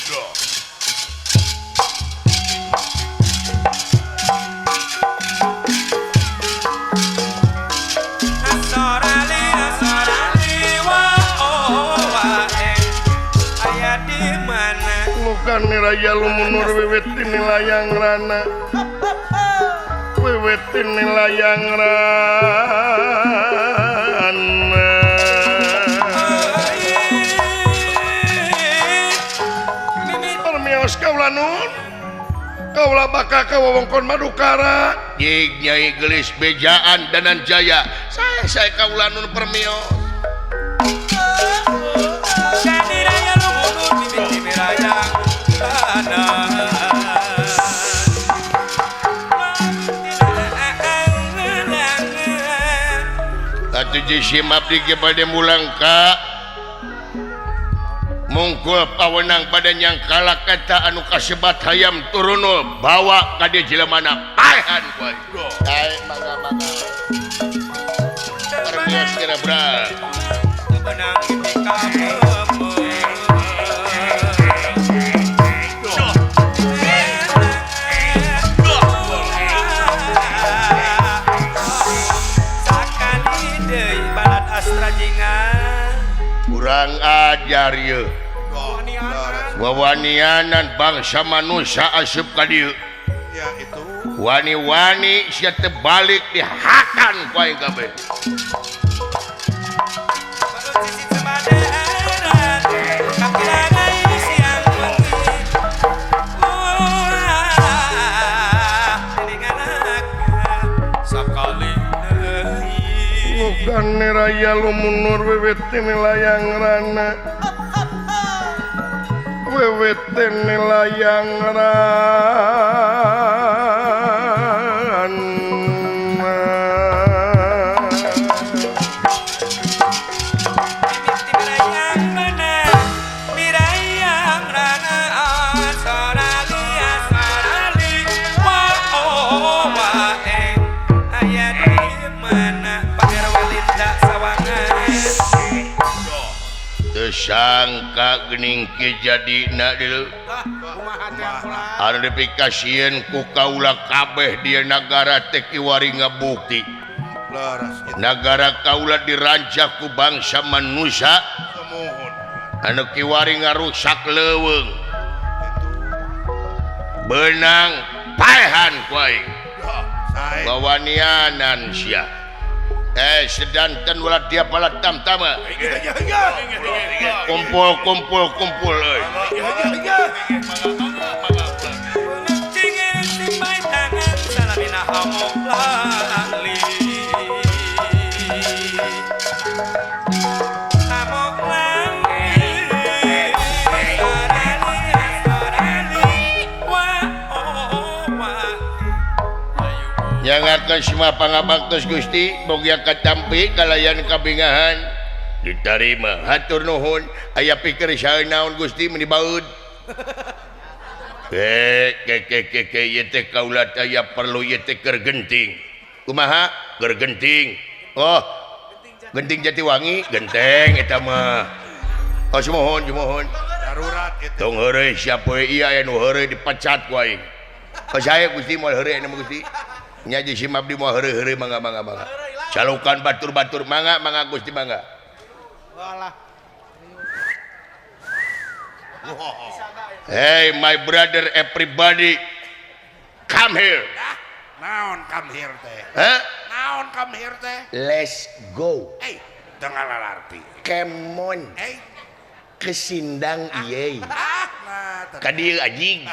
Lukan niraya lumunur wiwit layang rana wiwit layang rana permios kaula nun kaula bakal ka wewengkon Madukara jig Nyai Geulis bejaan Danan Jaya saya kaula nun permios pada mulangka mungkul pawenang pada nyangkala kata anu kasebat hayam turunul bawa ka dieu jelemana paehan ku aing sae mangga mangga permios kira bra kurang ajar yeuh wawanianan bangsa manusia asup ka dieu ya itu wani-wani sia teu balik dihakan ku aing kabeh Lukan niraya lumunur wiwit layang rana wiwit layang rana Sangka gening ke jadi na dulu anu dipikasieun ku kaula kabeh di nagara teh kiwari ngabukti nagara kaula dirancak ku bangsa manusia anu kiwari ngarusak leuweung benang paehan ku aing Wawanianan sia. Sedanten ulah dia pala tamtama. Kumpul kumpul kumpul euy. Nyangakeun semua pangabaktos Gusti boga katampi kalayan kabingahan ditarima hatur nuhun aya pikir saha naon Gusti meuni baeud ke ke ieu teh kaula aya perlu ieu teh keur genting kumaha keur genting oh genting Jatiwangi genteng eta mah oh sumuhun sumuhun darurat eta tong heureuy siapa ieu aya nu heureuy dipecat ku aing oh sae Gusti moal heureuy anu Gusti nya jeung si abdi moal heureuy-heureuy mangga mangga mangga calukan batur-batur mangga mangga Gusti mangga walah. Hey my brother everybody come here. Naon come here teh? Hah? Naon come here teh? Let's go. Eh, teu ngalalarti. Come on. Eh, ke Sindang ieu. Ah, nah, ka dieu anjing.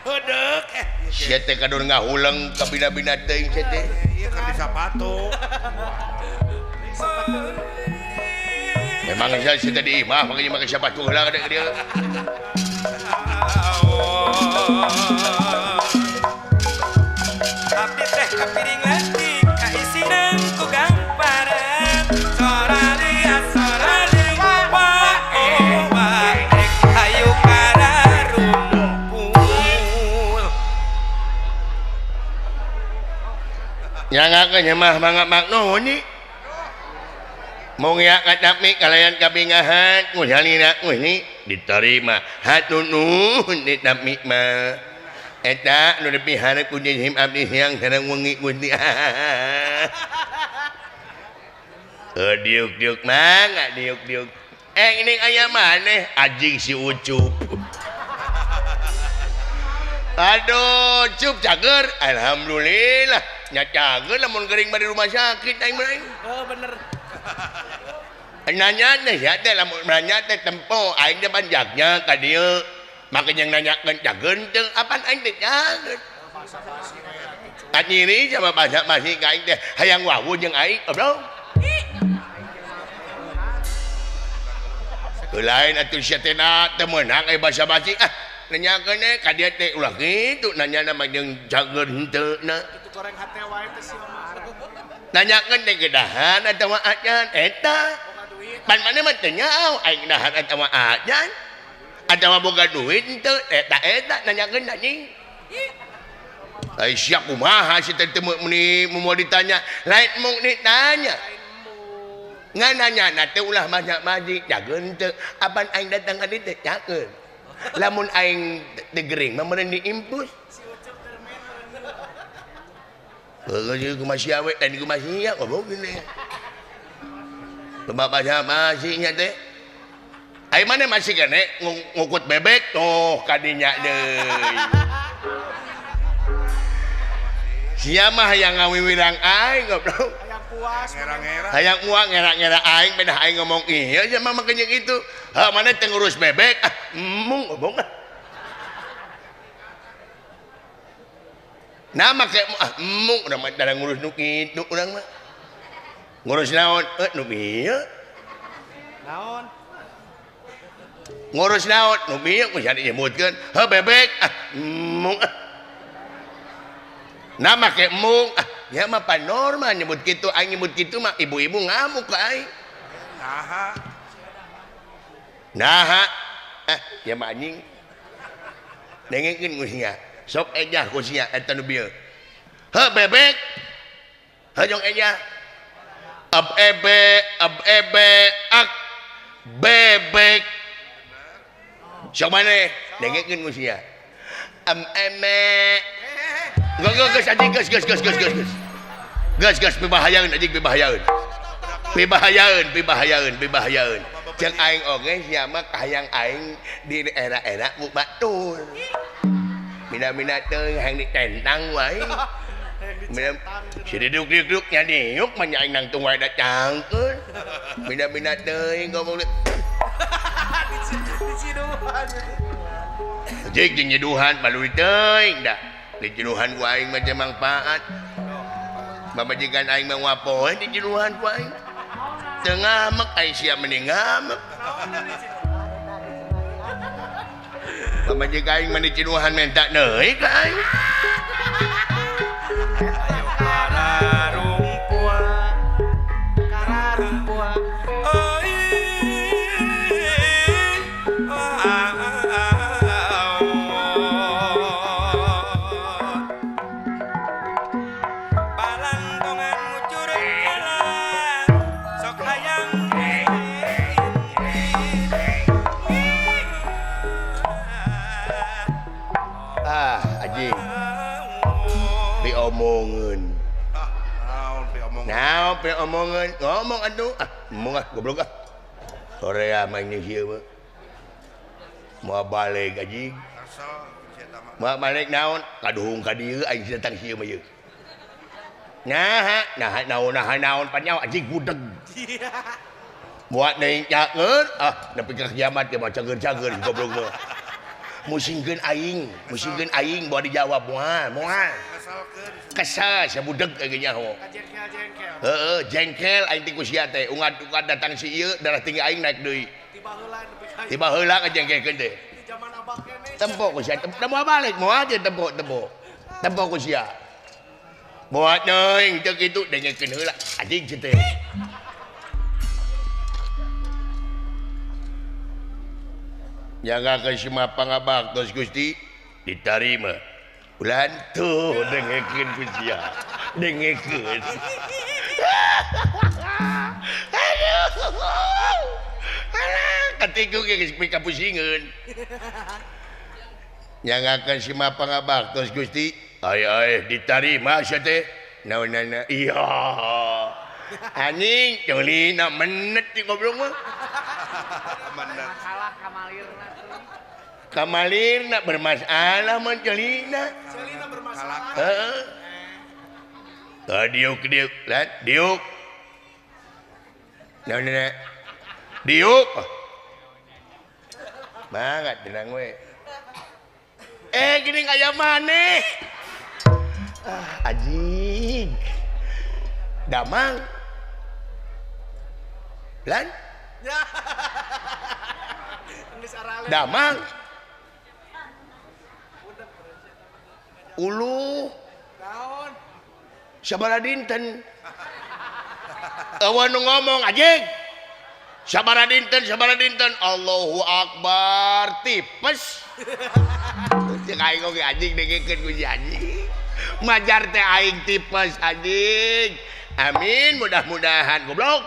Heudeuk eh. Sia teh kadon ngahuleng ka bina-bina teuing sia teh. Ieu keur disapatu. Memang saya si tadi imah makanya make sepatu heula ka dieu. Abdi teh kapiring leutik kaisinan ku gamparan soralia sorali wa oh wa hayu kararumpul. Nyangakeun mah mangga makno ni. Mong ya katami kalayan kabingahan ngusalina ngusni diterima hatur nuhun ditami mah eta nu dipiharep ku him abdi siang sareng wengi Gusti. Diuk-diuk mangga diuk-diuk ini aya maneh anjing si Ucup. Aduh Cup cager alhamdulillah nya cager lamun gering mah di rumah sakit aing mah. Oh bener. Nanya teh ya teh lamun nanya teh tempo aing teh panjaknya ka dieu make jeung nanyakeun cageun teu apan aing teh cageun. Anyiri sama basa basi ka aing teh hayang wawu jeung aing goblok. Lain atuh sia teh na teu meunang aya basa basi ah nanyakeun teh ka dieu teh ulah kitu nanyana mah jeung cageun henteu na. Kitu goreng hate wae teh si mah. Nanyakeun teh gedahan atawa acan eta pan mana mah teu nyaho aing dahan atawa acan atawa boga duit henteu eta eta nanyakeun anjing. Ai sia kumaha si teh teu meuni moal ditanya lain mung ditanya ngan nanyana teh ulah banyak maji jageun teu apan aing datang ka dieu teh cakeun lamun aing teu gering mah meureun diimpus. Heuh kumaha sia we dan kumaha sia goblok gini. Bapak masih nya teh. Ai mana masih kene ngukut bebek tuh kadinya deui. Sia mah hayang ngawiwirang aing goblok. Hayang puas ngera-ngera. Hayang uang ngera-ngera aing beda aing ngomong ieu sia mah make jeung itu. Ha mana teh ngurus bebek ah embung goblok. Nah make ah embung urang mah tara ngurus nu kitu urang mah. Ngurus naon? Nu bieu. Naon? Ngurus naon? Nu bieu ku sia dinyebutkeun. Heuh bebek ah embung ah. Nah make embung ah nya mah panormal nyebut kitu aing nyebut kitu mah ibu-ibu ngamuk ka aing. Naha. Naha. Ah ya mah anjing. Dengekeun ku sia. Sok ejah ku sia eta nu bieu. Heuh bebek. Heuh jong ejah. Ab ebe ak bebek. Sok maneh dengekeun ku sia. Am eme. Geus geus anjing geus geus geus geus geus. Geus geus pibahayaeun anjing pibahayaeun. Pibahayaeun pibahayaeun pibahayaeun. Jeung aing oge sia mah kahayang aing di era-era ku batur. Mina-mina teuing hayang ditentang wae. Hayang Si duduk-duduk nya diuk mah nya aing nangtung wae da cangkeun. Mina-mina teuing ngomong Diciduhan. Jek jeung nyeduhan balui teuing da. Dijenuhan ku aing mah teu mangpaat. Pamajikan aing mah wapoe dijenuhan ku aing. Teu ngamek aing sia mending ngamek. Pamajikan aing mah dijenuhan menta deui ka aing. Ayo kararumpua. Kararumpua. Balantongan ngucur jalan sok hayang. Ah, anjing. Diomongeun. Ah, naon piomongan. Naon piomongeun? Ngomong atuh. Ah, ngomong ah goblok ah. Korea mah ini ieu mah. Moal balik anjing. Kesel si eta mah. Moal balik naon? Kaduhung ka dieu aing datang sieu mah ieu. Nah, nah naon nah naon panyawa anjing budeg. Buat deui caeur ah nepi ka kiamat ge mah cager-cager goblok mah. Musingkeun aing bawa dijawab moal, moal. Keselkeun. Kesel sia budeg ge nyaho. Jengkel-jengkel. Heeh, jengkel aing teh ku sia teh. Ungad-ungad datang si ieu darah tinggi aing naik deui. Tiba heula nepi ka Tiba heula ngajengkelkeun teh. Di zaman abah keneh. Tempo ku sia, da moal balik moal teh tempo tempo. Tempo ku sia. Moal teuing teu kitu dengekeun heula anjing sia teh. Jaga ke si pangabaktos Gusti ditarima. Ulan tuh dengekeun ku sia. Dengekeun. Aduh. Alah, katiku ge geus pikapusingeun. Nyangakeun si pangabaktos Gusti. Ay ay ditarima sia teh. Naonana? Iya. Anjing ceulina menet ti goblok mah. Menet. Salah kamalirna. Kamalirna bermasalah mah ceulina. Ceulina bermasalah. Heeh. Tah diuk diuk lan diuk. Naonana? Diuk. Mangga tenang we. Eh geuning aya maneh. Ah anjing. Damang. Lan? Damang. Ulu. Naon? Sabaraha dinten? Eueuh nu ngomong anjing. Sabaraha dinten, sabaraha dinten. Allahu akbar, tipes. Cek aing oge anjing dengekeun ku si anjing. Majar teh aing tipes anjing. Amin, mudah-mudahan goblok.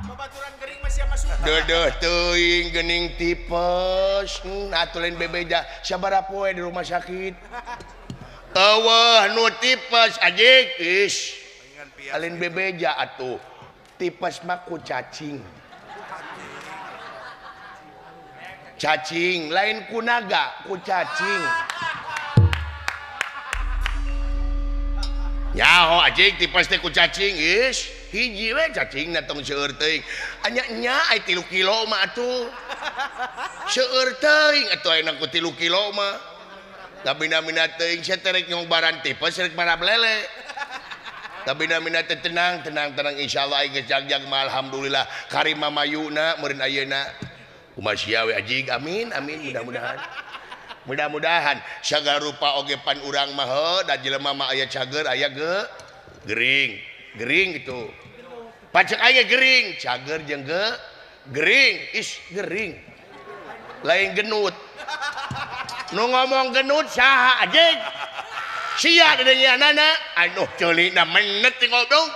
Babaturan gering masih masuk. Deudeuh teuing geuning tipes. Atuh lain bebeja sabaraha poe di rumah sakit. Eueuh nu tipes anjing. Is. Lain bebeja atuh. Tipes mah ku cacing. Cacing lain ku naga, ku cacing. Nyaho anjing tipes teh ku cacing is hiji we cacingna tong seueur teuing. Anya nya ai 3 kilo mah atuh. Seueur teuing atuh ayeuna ku 3 kilo mah. Kabina-mina teuing sia teh rek nyongbaran tipes rek marab lele. Kabina-mina teh tenang tenang tenang insyaallah aing geus jagjag mah alhamdulillah karima mayuna meureun ayeuna. Kumaha sia we anjing amin amin mudah-mudahan. Mudah-mudahan sagala rupa oge pan urang mah heuh da jelema mah aya cager aya ge gering gering gitu. Pacek aya gering cager jeung ge gering is gering lain genut. Nu ngomong genut saha anjing? Sia deunyeunana aduh ceulina menet ti goblok.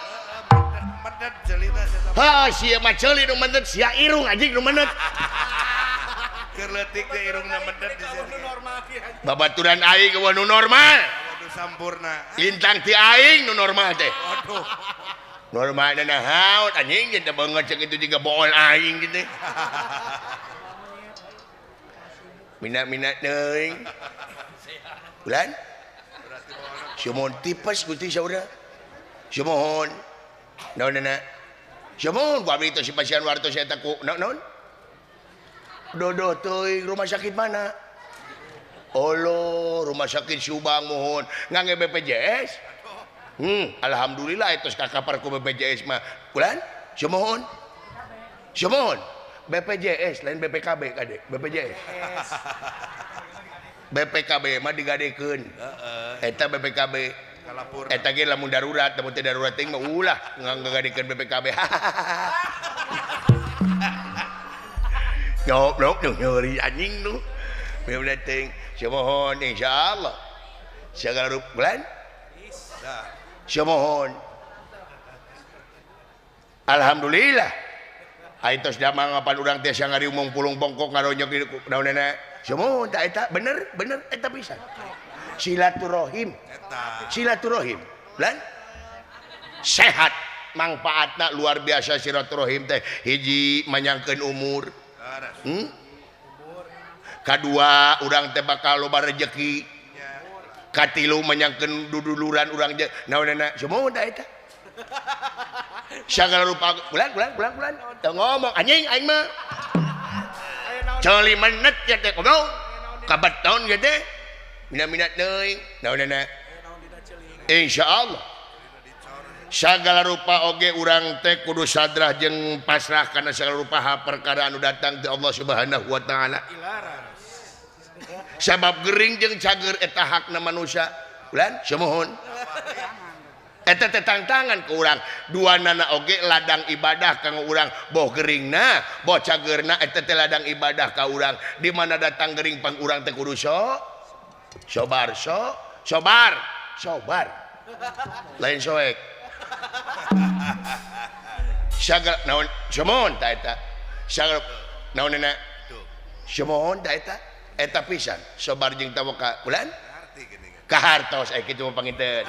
Menet ceulina sia. Heuh sia mah ceuli nu menet sia irung anjing nu menet. Keur leutik teh irungna medet di sini. Babaturan aing eueuh nu normal. Waduh sampurna. Lintang ti aing nu normal teh. Waduh. Normal na naon anjing teh banget cek itu juga bool aing gitu. Minat-minat teuing. Bulan? Sumuhun tipes Gusti saudara. Sumuhun. Naon na? Sumuhun ku abdi teh si pasien wartos eta ku naon? Dodo teuing rumah sakit mana? Olo rumah sakit Subang muhun. Ngangge BPJS? Alhamdulillah itu kakapar ku BPJS mah. Kulan? Sumuhun. Sumuhun. BPJS lain BPKB kade, BPJS. BPKB mah digadekeun. Eta BPKB. Eta ge lamun darurat, lamun teu darurat teh mah ulah ngagadekeun BPKB. Goblok nu nyeri anjing nu. Bener teuing. Sumuhun insyaallah. Sagala rupa bulan? Sumuhun. Alhamdulillah. Ai tos damang apan urang teh ngariumung pulung bongkok ngaronyok di naonana. Sumuhun ta eta bener bener eta pisan. Silaturahim. Silaturahim. Lan sehat mangfaatna luar biasa silaturahim teh. Hiji manyangkeun umur. Kadua urang teh bakal loba rejeki. Katilu menyangkeun duduluran urang naonana. Sumuhun ta eta. Sagala rupa bulan bulan bulan bulan teu ngomong anjing aing mah. Ceuli menet ya teh ngomong. Kabeton ya teh. Minat-minat teuing naonana. Insyaallah. Sagala rupa oge urang teh kudu sadrah jeung pasrah kana sagala rupa perkara anu datang ti Allah Subhanahu wa taala. Sabab gering jeung cager eta hakna manusia. Bulan sumuhun. Eta teh tangtangan ke urang. Dua nana oge ladang ibadah kanggo urang. Boh geringna, boh cagerna eta teh ladang ibadah ka urang. Di mana datang gering pang urang teh kudu sobar sobar sobar. Lain soek. Sagala naon sumuhun ta eta. Sagala naonana? Sumuhun ta eta. Eta pisan sobar jeung tawakal. Bulan? Kahartos aya kitu mah panginten.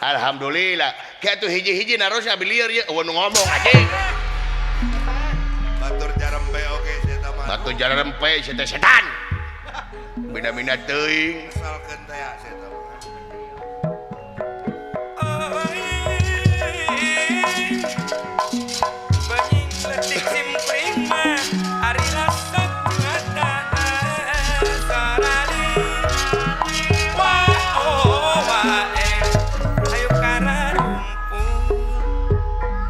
Alhamdulillah. Kayak tuh hiji-hiji narosna bilieur ye eueuh nu ngomong anjing. Batur jarempe oge sia mah. Batur jarempe sia teh setan. Bina-bina teuing. Asalkeun teh sia mah. Benying letik simpring mah ari rasa ngataan sarali. Wa oh wa eh ayo kararumpun.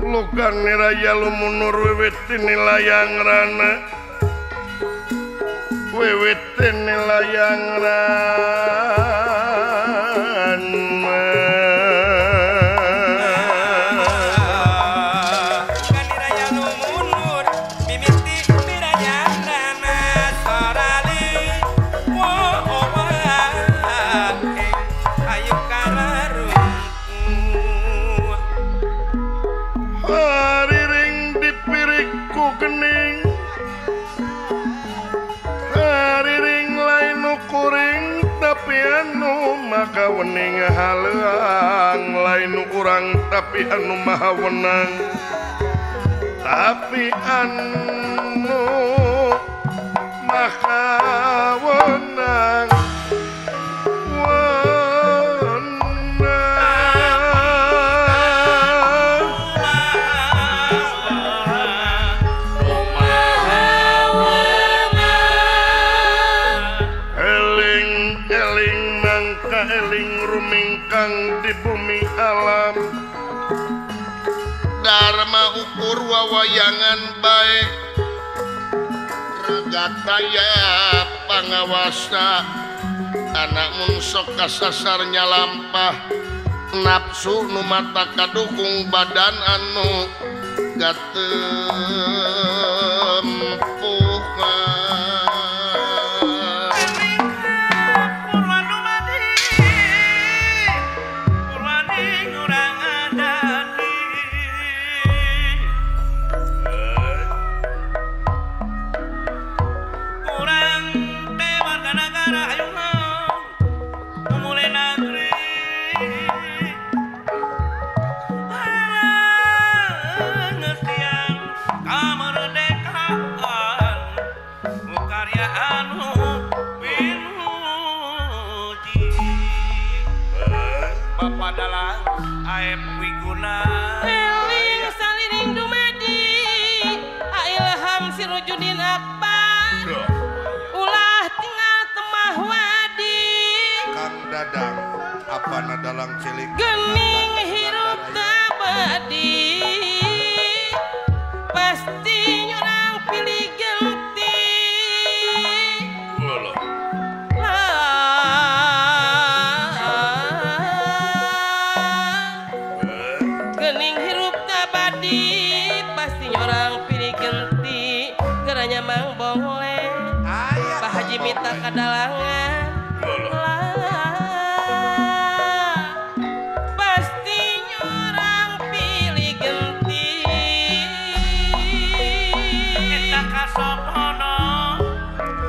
Lugang niraya lumunur wiwit layang rana. Wiwit layang rana. Maka wening haleang lain urang tapi anu maha wenang tapi anu maha wenang di bumi alam Dharma ukur wawayangan bae ragataya pangawasa anak mun sok kasasar nyalampah nafsu nu mata kadukung badan anu gatempuhan. Padalang Aep Wiguna Eling saliring dumadi Ilham Sirujudin Akbar ulah tinggal temah wadi Kang Dadang apana dalang cilik gening hirup abadi pasti nyurang pilih genti gening hirup abadi pasti nyorang pilih genti geranya Mang Bongle Pak Haji minta kadalangan pasti nyorang pilih genti eta kasopono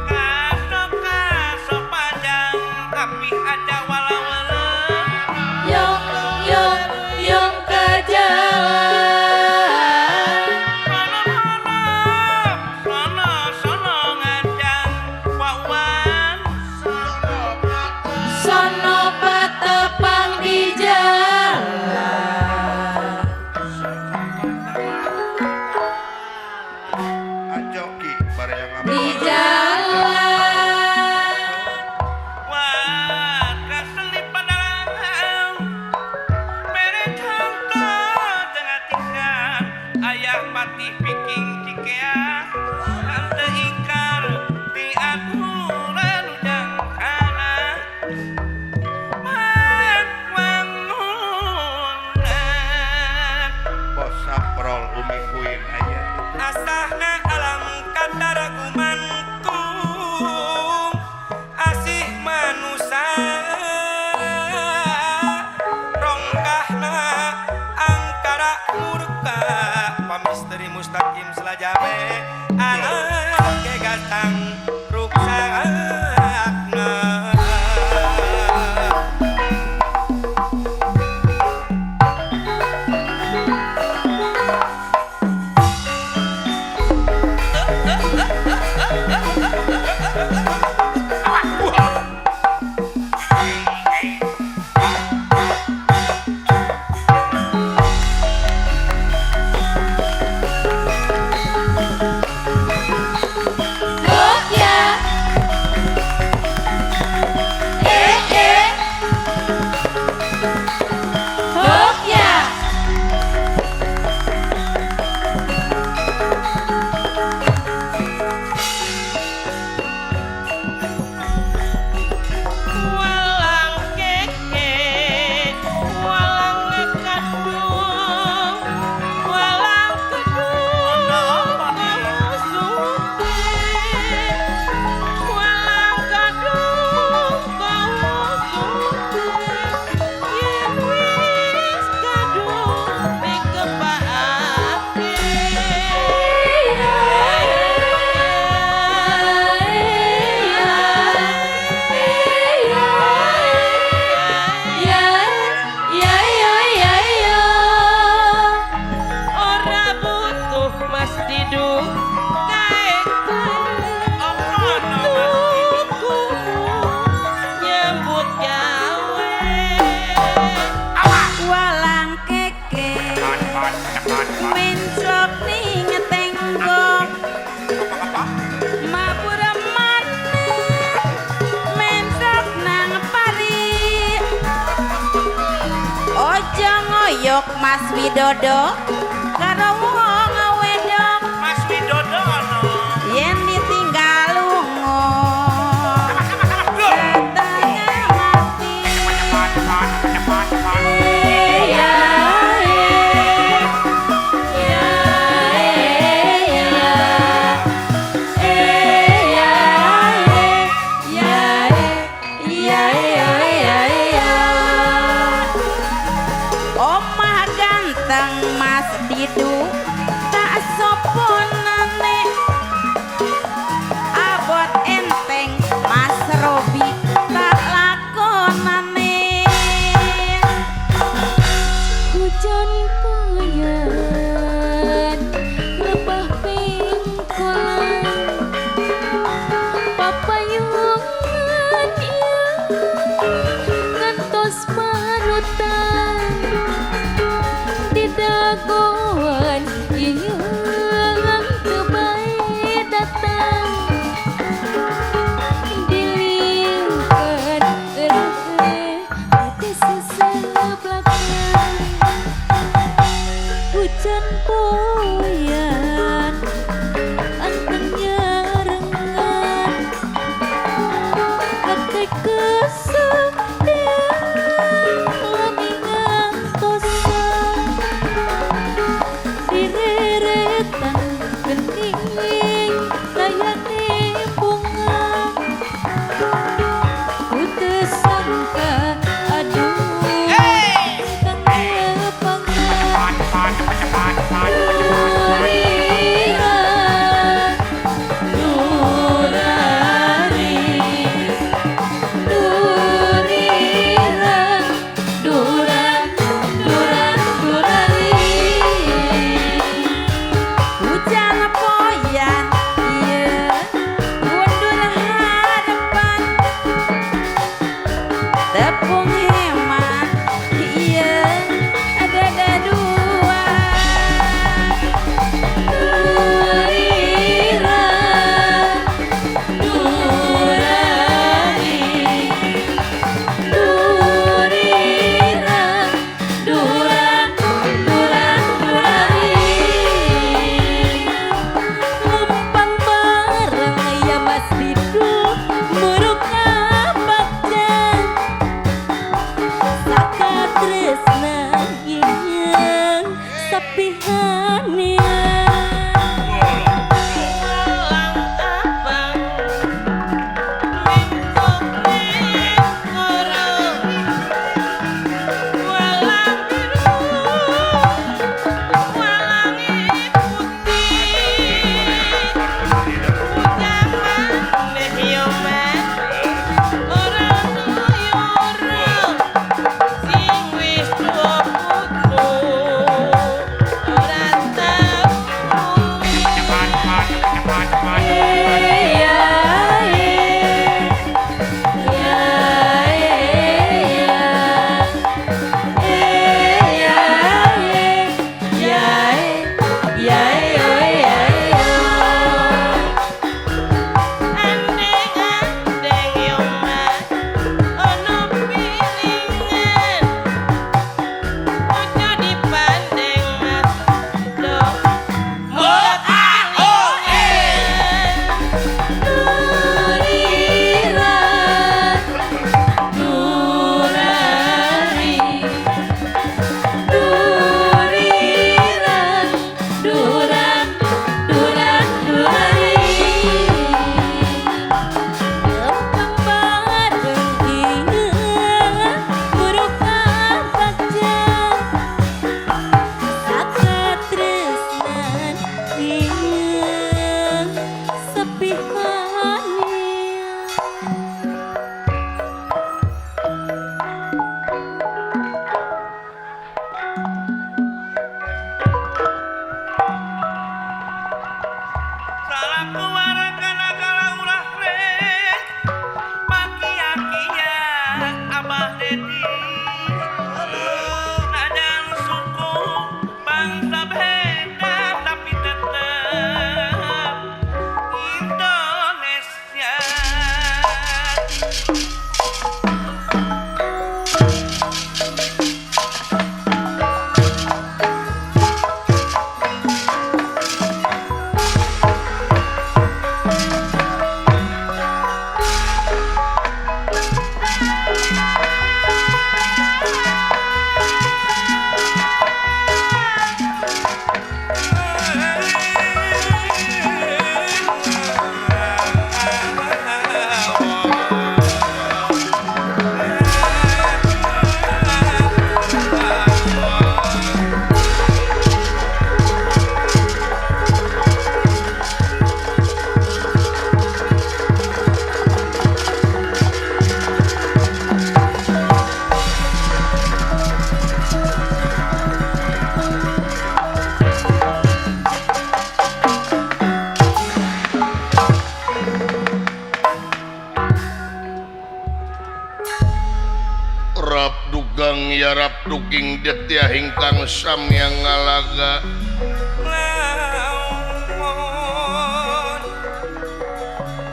kasok kasok panjang tapi aja wala-wala yong yong yong ke jalan sono sono sono ngajang wawan sono patepang di jalan Ajoki bareng di jalan wah kaselip padalang mere tangto jengatikan ayah patih piking cikea tante ingkar di aturan ujang kana Bos Saprol Umi Kuin aya asahna alam katara gumantung asih manusa rongkahna angkara murka pamisteri mustaqim selajame alam kegatang ruksakna. Hop ya eh eh hop ya walang keke walang kadung walang kedung sute walang kadung sute yen wis kadung dikepake. Ora butuh Mas Didu kae tukumu nyambut gawe Walang keke menclok ning tenggok mabur maneh menclok nang pari ojo ngoyok Mas Widodo karo wong wedok Mas Widodo no. yen ditinggal lunga setengah mati. Ya ya ya ya ya ya ya omah ganteng Mas Didu tak soponane abot enteng Mas Robi tak lakonane Hujan payan rebah pengkolan papayungan ieu ngantos parutan. Jagoan ieu teu bae datang dilingkeun eureun hati seseblakan hujan poyan anteng nyarengan hati kesepian lami ngantosan direret. dugang yarap duging detia hingkang samya ngalaga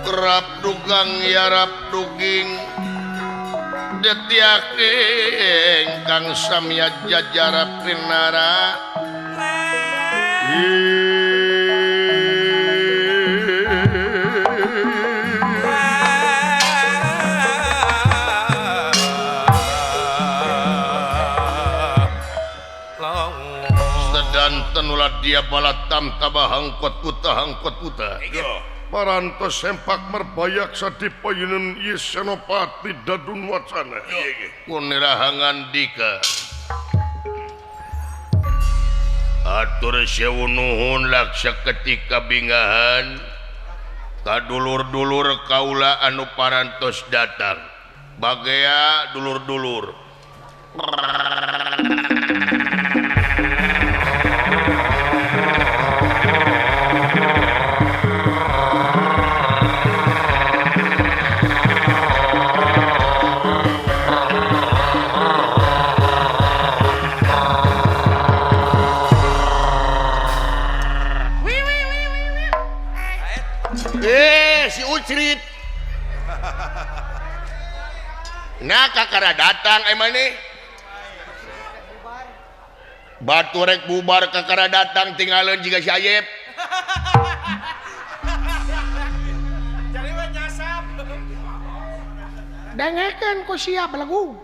kerap dugang yarap duging detia hingkang samya jajarap pinara Sedanten ulah dia balatam tabah hangkot puta parantos sempak merbayak sadipayunan ieu Senopati Dadun Wacana kunirahangan dika atur sewu nuhun laksa ketika bingahan kadulur-dulur kaula anu parantos datang bagea dulur-dulur si Ucrit nah kakara datang maneh batu rek bubar kakara datang tinggalin jika si Ayep dengekeun ku sia belegu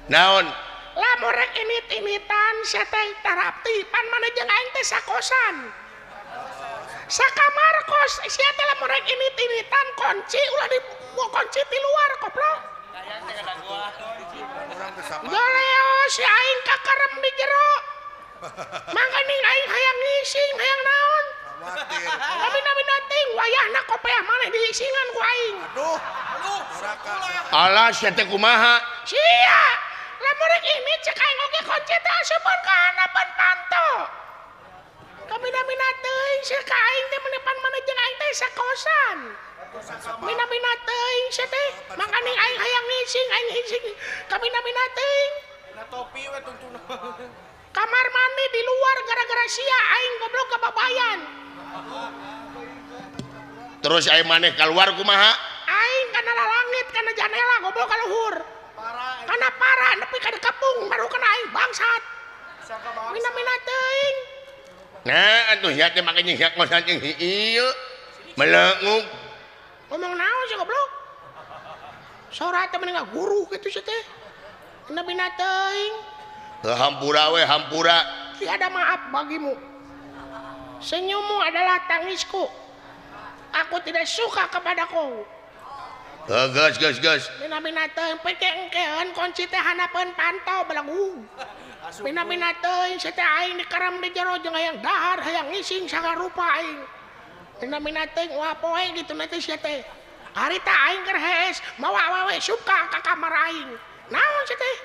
naon lamun rek init-initan sia teh tarapti pan maneh jeung aing teh sakosan sakamar kos sia teh lamun rek init-initan kunci ulah di kunci ti luar goblok Goleo si aing kakarem di jero mangkaning aing hayang ngising hayang naon Nabi-nabi teuing wayahna kopeah maneh diisingan ku aing. Aduh. Alah sia teh kumaha? Sia. Lamun rek ini cek aing oge kunci teh asupkeun ka handapeun panto. Kabina-bina teuing sia ka aing teh menepan maneh jeung aing teh sakosan. Mina-mina teuing sia teh mangkaning aing hayang ngising aing ngising kabina-bina teuing. Na topi we tungtungna. Kamar mandi di luar gara-gara sia aing goblok kababayan. Terus aing maneh keluar kumaha? Aing kana langit kana janela goblok ka luhur. Kana parah nepi ka dikepung baru kana aing bangsat. Mina-mina teuing. Nah atuh sia teh make jeung sia kosan jeung ieu. Melenguk. Ngomong naon sih goblok? Sora teh mending guru kitu sia teh. Mina-mina teuing. Hampura we hampura. Tiada maaf bagimu. Senyummu adalah tangisku. Aku tidak suka kepada kau. Gas gas gas. Mina-mina teuing peke engkeun kunci teh handapeun panto belegu. Mina-mina teuing sia teh aing dikaram di jero jeung hayang dahar hayang ngising sagarupa aing. Mina-mina teuing ulah poe kitu na teh sia teh. Harita aing keur hees mawa awewe suka ka kamar aing. Naon sia teh?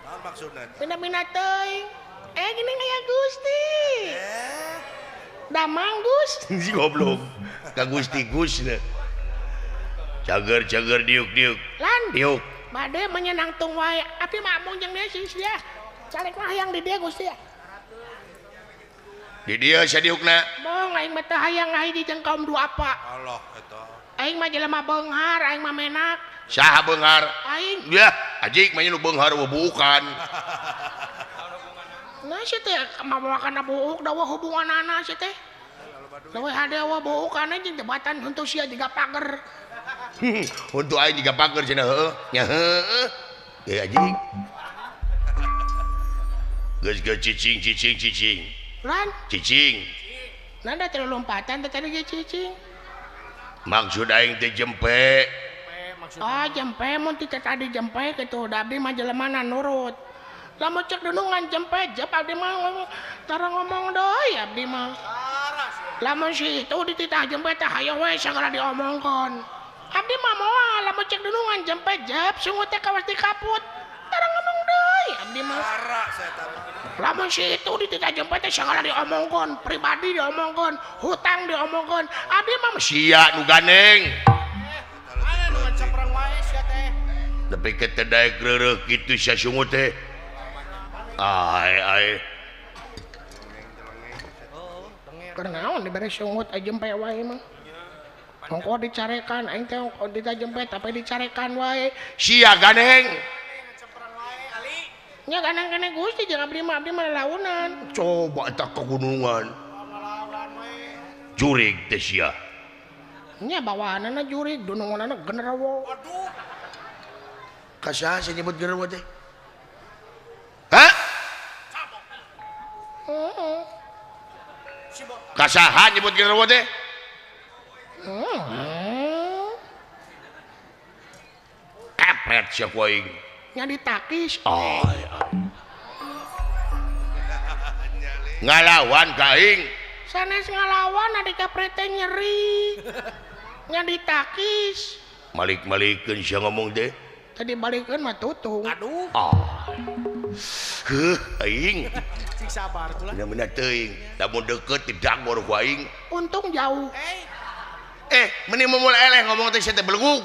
Naon maksudna? Mina-mina teuing. Gini aya Gusti. Damang Gus. Si goblok. Ka Gusti Gus na. Cager-cager diuk-diuk. Lan diuk. Bade menyenangtung wae. Abdi mah amung jeung dia sia. Calek mah hayang di dieu Gusti. Di dieu sia diukna. Mong aing mah teu hayang ngahiji jeung kaum duafa. Allah eta. Aing mah jelema beunghar, aing mah menak. Saha beunghar? Aing. Yah, ajik mah nu beunghar bubukan. Nah sia teh mawa kana buuk da hubunganana sia teh. Leuwih hade wa buukana jeung jebatan huntu sia jiga pager. Huntu aing jiga pager cenah heueuh. Nya heueuh. Ye ajik. Geus geus cicing cicing cicing. Lan cicing. Nah da teu lompatan teh tadi ge cicing. Maksud aing teh jempe. Ah jempe mun ti tadi jempe kitu da abdi mah jelemana nurut. Lamun cek dunungan jempe jep abdi mah ngomong tara ngomong deui abdi mah. Lamun si itu dititah jempe teh hayo we sagala diomongkeun. Abdi mah moal lamun cek dunungan jempe jep sungut teh kawas dikaput. Tara ngomong deui abdi mah. Lamun si itu dititah jempe teh sagala diomongkeun, pribadi diomongkeun, hutang diomongkeun. Abdi mah sia nu gandeng. Tapi ke teu daek reureuh kitu sia sungut teh. Ae ae. Keur naon dibere sungut jempe wae mah. Ongko dicarekan aing teh ongko ditajempe tapi dicarekan wae. Sia ganeng. Nya ganeng kene Gusti jeung abdi mah launan. Coba eta ka gunungan. Jurig teh sia. Nya bawaanana jurig, dununganana genderuwo. Waduh. Ka saha sih nyebut genderuwo teh? Hah? Heeh. Ka saha nyebut genderuwo teh? Heeh. Kepret sia ku aing. Nya ditakis. Oh, ngalawan ka aing. Sanes ngalawan adi kapret teh nyeri. Nya ditakis. Malik-malikeun sia ngomong teh. Tadi balikeun mah tutung. Aduh. Ah. Heuh aing. Cing sabar tuh lah. Bener-bener teuing. Lamun deukeut didagor ku aing. Untung jauh. Meni mumul eleh ngomong teh sia teh belegug.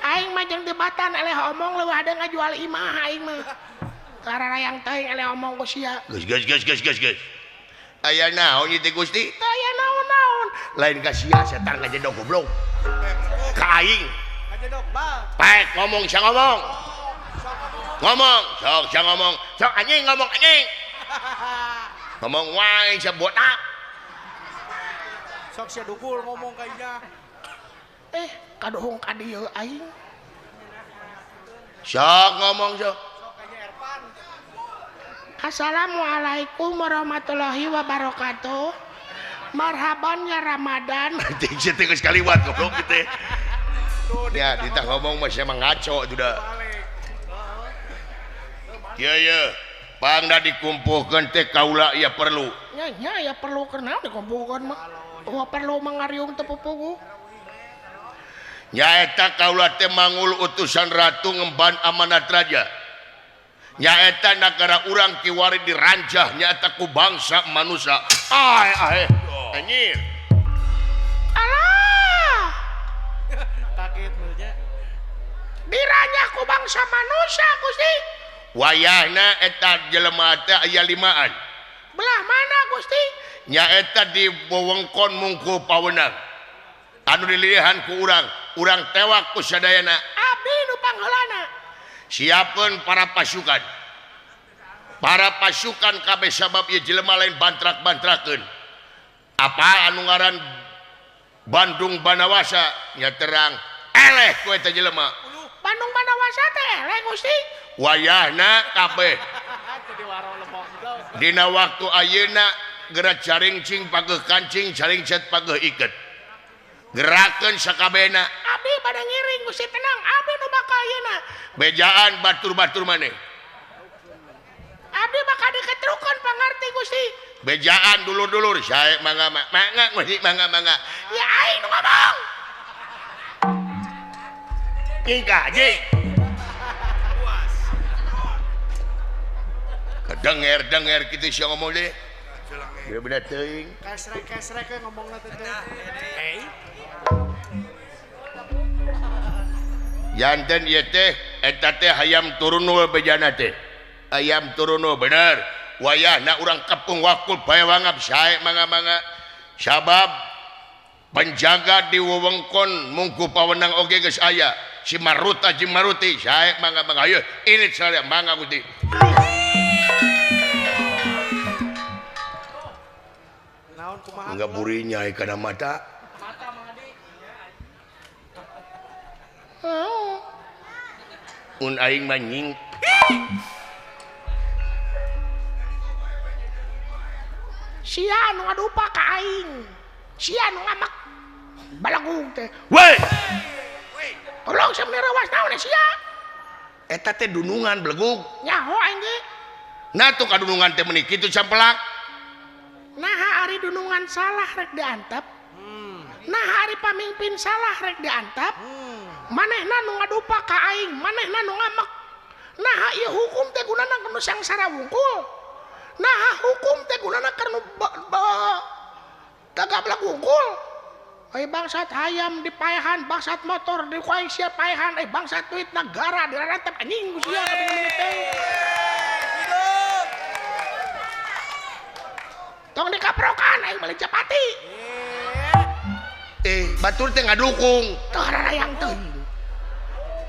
Aing mah jeung debatan eleh omong leuwih ada ngajual imah aing mah. Kararayang teuing eleh omong ku sia. Geus geus geus geus geus geus. Aya naon ieu teh Gusti? Teu aya naon-naon. Lain ka sia setan ngajedog goblok. Ka aing. Ngajedog bal. Paek ngomong sia ngomong. Ngomong, sok sia ngomong. Sok anjing ngomong anjing. Ngomong wae sia botak. Sok sia dukul ngomong ka inya. Kaduhung ka dieu aing. Sok ngomong sok. Sok ka nya Erpan. Assalamualaikum warahmatullahi wabarakatuh. Marhaban ya Ramadan. Ting sia teh geus kaliwat goblok teh. Ya, ditah ngomong mah sia mah ngaco sudah. Ieu ye, pangna dikumpulkeun teh kaula ieu perlu. Nya nya ya perlu keur naon dikumpulkeun mah. Oh perlu mangariung teu pupugu. Nyaeta kaula teh mangul utusan ratu ngemban amanat raja. Nyaeta nagara urang kiwari diranjah nyaeta ku bangsa manusia. Ae ae anjir. Alah. Kaget mulnya. Diranjah ku bangsa manusia Gusti. Wayahna eta jelema teh aya limaan. Belah mana Gusti? Nyaeta di wewengkon Mungkul Pawenang. Anu dililihan ku urang, urang tewak ku sadayana. Abdi nu pangheulana. Siapkeun para pasukan. Para pasukan kabeh sabab ieu jelema lain bantrak-bantrakeun. Apa anu ngaran Bandung Banawasa nya terang eleh ku eta jelema. Bandung Banawasa teh eleh Gusti. Wayahna kabeh. Dina waktu ayeuna geura caringcing pageuh kancing, caringcet pageuh iket. Gerakeun sakabehna. Abdi bade ngiring Gusti tenang, abdi nu bakal ayeuna. Bejaan batur-batur maneh. Abdi bakal diketrukeun pangarti Gusti. Bejaan dulur-dulur sae mangga mangga Gusti mangga mangga. Ya aing nu ngomong. Jing ka jing. Kedenger-denger kitu sia ngomong deui. Bener-bener teuing. Kesrek-kesrek we ngomongna teh. Janten ieu teh eta teh hayam turunul bejana teh. Ayam turunul bener. Wayahna urang kepung wakul bae wangap sae mangga-mangga. Sabab penjaga di wewengkon Mungku Pawenang oge geus aya. Si Maruta jeung Maruti sae mangga-mangga. Ayo irit sadaya mangga Gusti. Enggak burinya kana mata. Mata Mang Adi. Un aing mah nying. Sia nu ngadupa ka aing. Sia nu ngamak. Balagung teh. Woi. Tolong sia meni rewas naon sia? Eta teh dunungan belegug. Nyaho aing ge. Nah tuh kadunungan teh meuni kitu sampelak. Nah ari dunungan salah rek diantep. Nah ari pamimpin salah rek diantep. Manehna nu ngadupa ka aing, manehna nu ngamek. Nah ieu hukum teh gunana nu sangsara wungkul. Nah hukum teh gunana keur nu tagablak wungkul. Ai bangsat hayam dipaehan, bangsat motor di ku aing sia paehan, ai bangsat duit negara dirarantep anjing ku sia kabina-mina teuing. Tong dikaprokan aing meuli capati. Batur teh ngadukung. Teu hararayang teuing.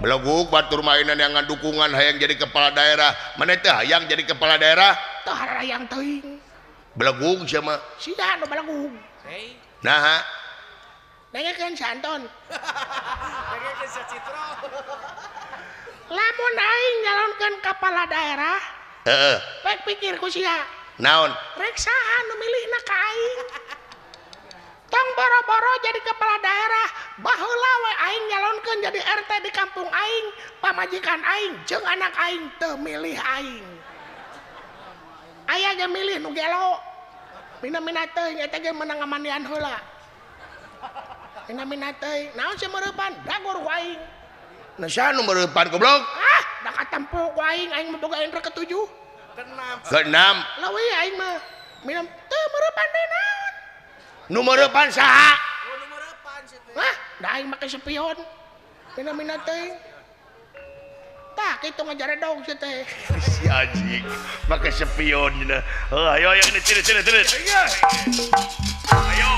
Beleguk batur mainan yang ngadukungan hayang jadi kepala daerah. Mana teh hayang jadi kepala daerah? Teu hararayang teuing. Beleguk sia mah. Sia nu beleguk. Naha? Dengekeun si Anton. Dengekeun si Citro. Lamun aing nyalonkeun kepala daerah, heeh. Pek pikir ku sia. Naon? Rek saha nu milihna ka aing? Tong boro-boro jadi kepala daerah, baheula we aing nyalonkeun jadi RT di kampung aing, pamajikan aing jeung anak aing teu milih aing. Aya ge milih nu gelo. Mina-mina teuing eta ge meunang ngamandian heula. Mina-mina teuing, naon sih meureupan? Dagor ku aing. Nah saha nu meureupan goblok? Ah, da katempo ku aing, aing mah boga indra ketujuh. Keenam. Keenam. Leuwih aing mah. Minum teu meureupan deui naon? Nu meureupan saha? Nu meureupan sih teh. Hah, da aing make spion. Mina-mina teuing. Tah kitu ngajaredog sih teh. Si anjing make spion cenah. Heuh, ayo ayo ini ciri ciri ciri. Ayo.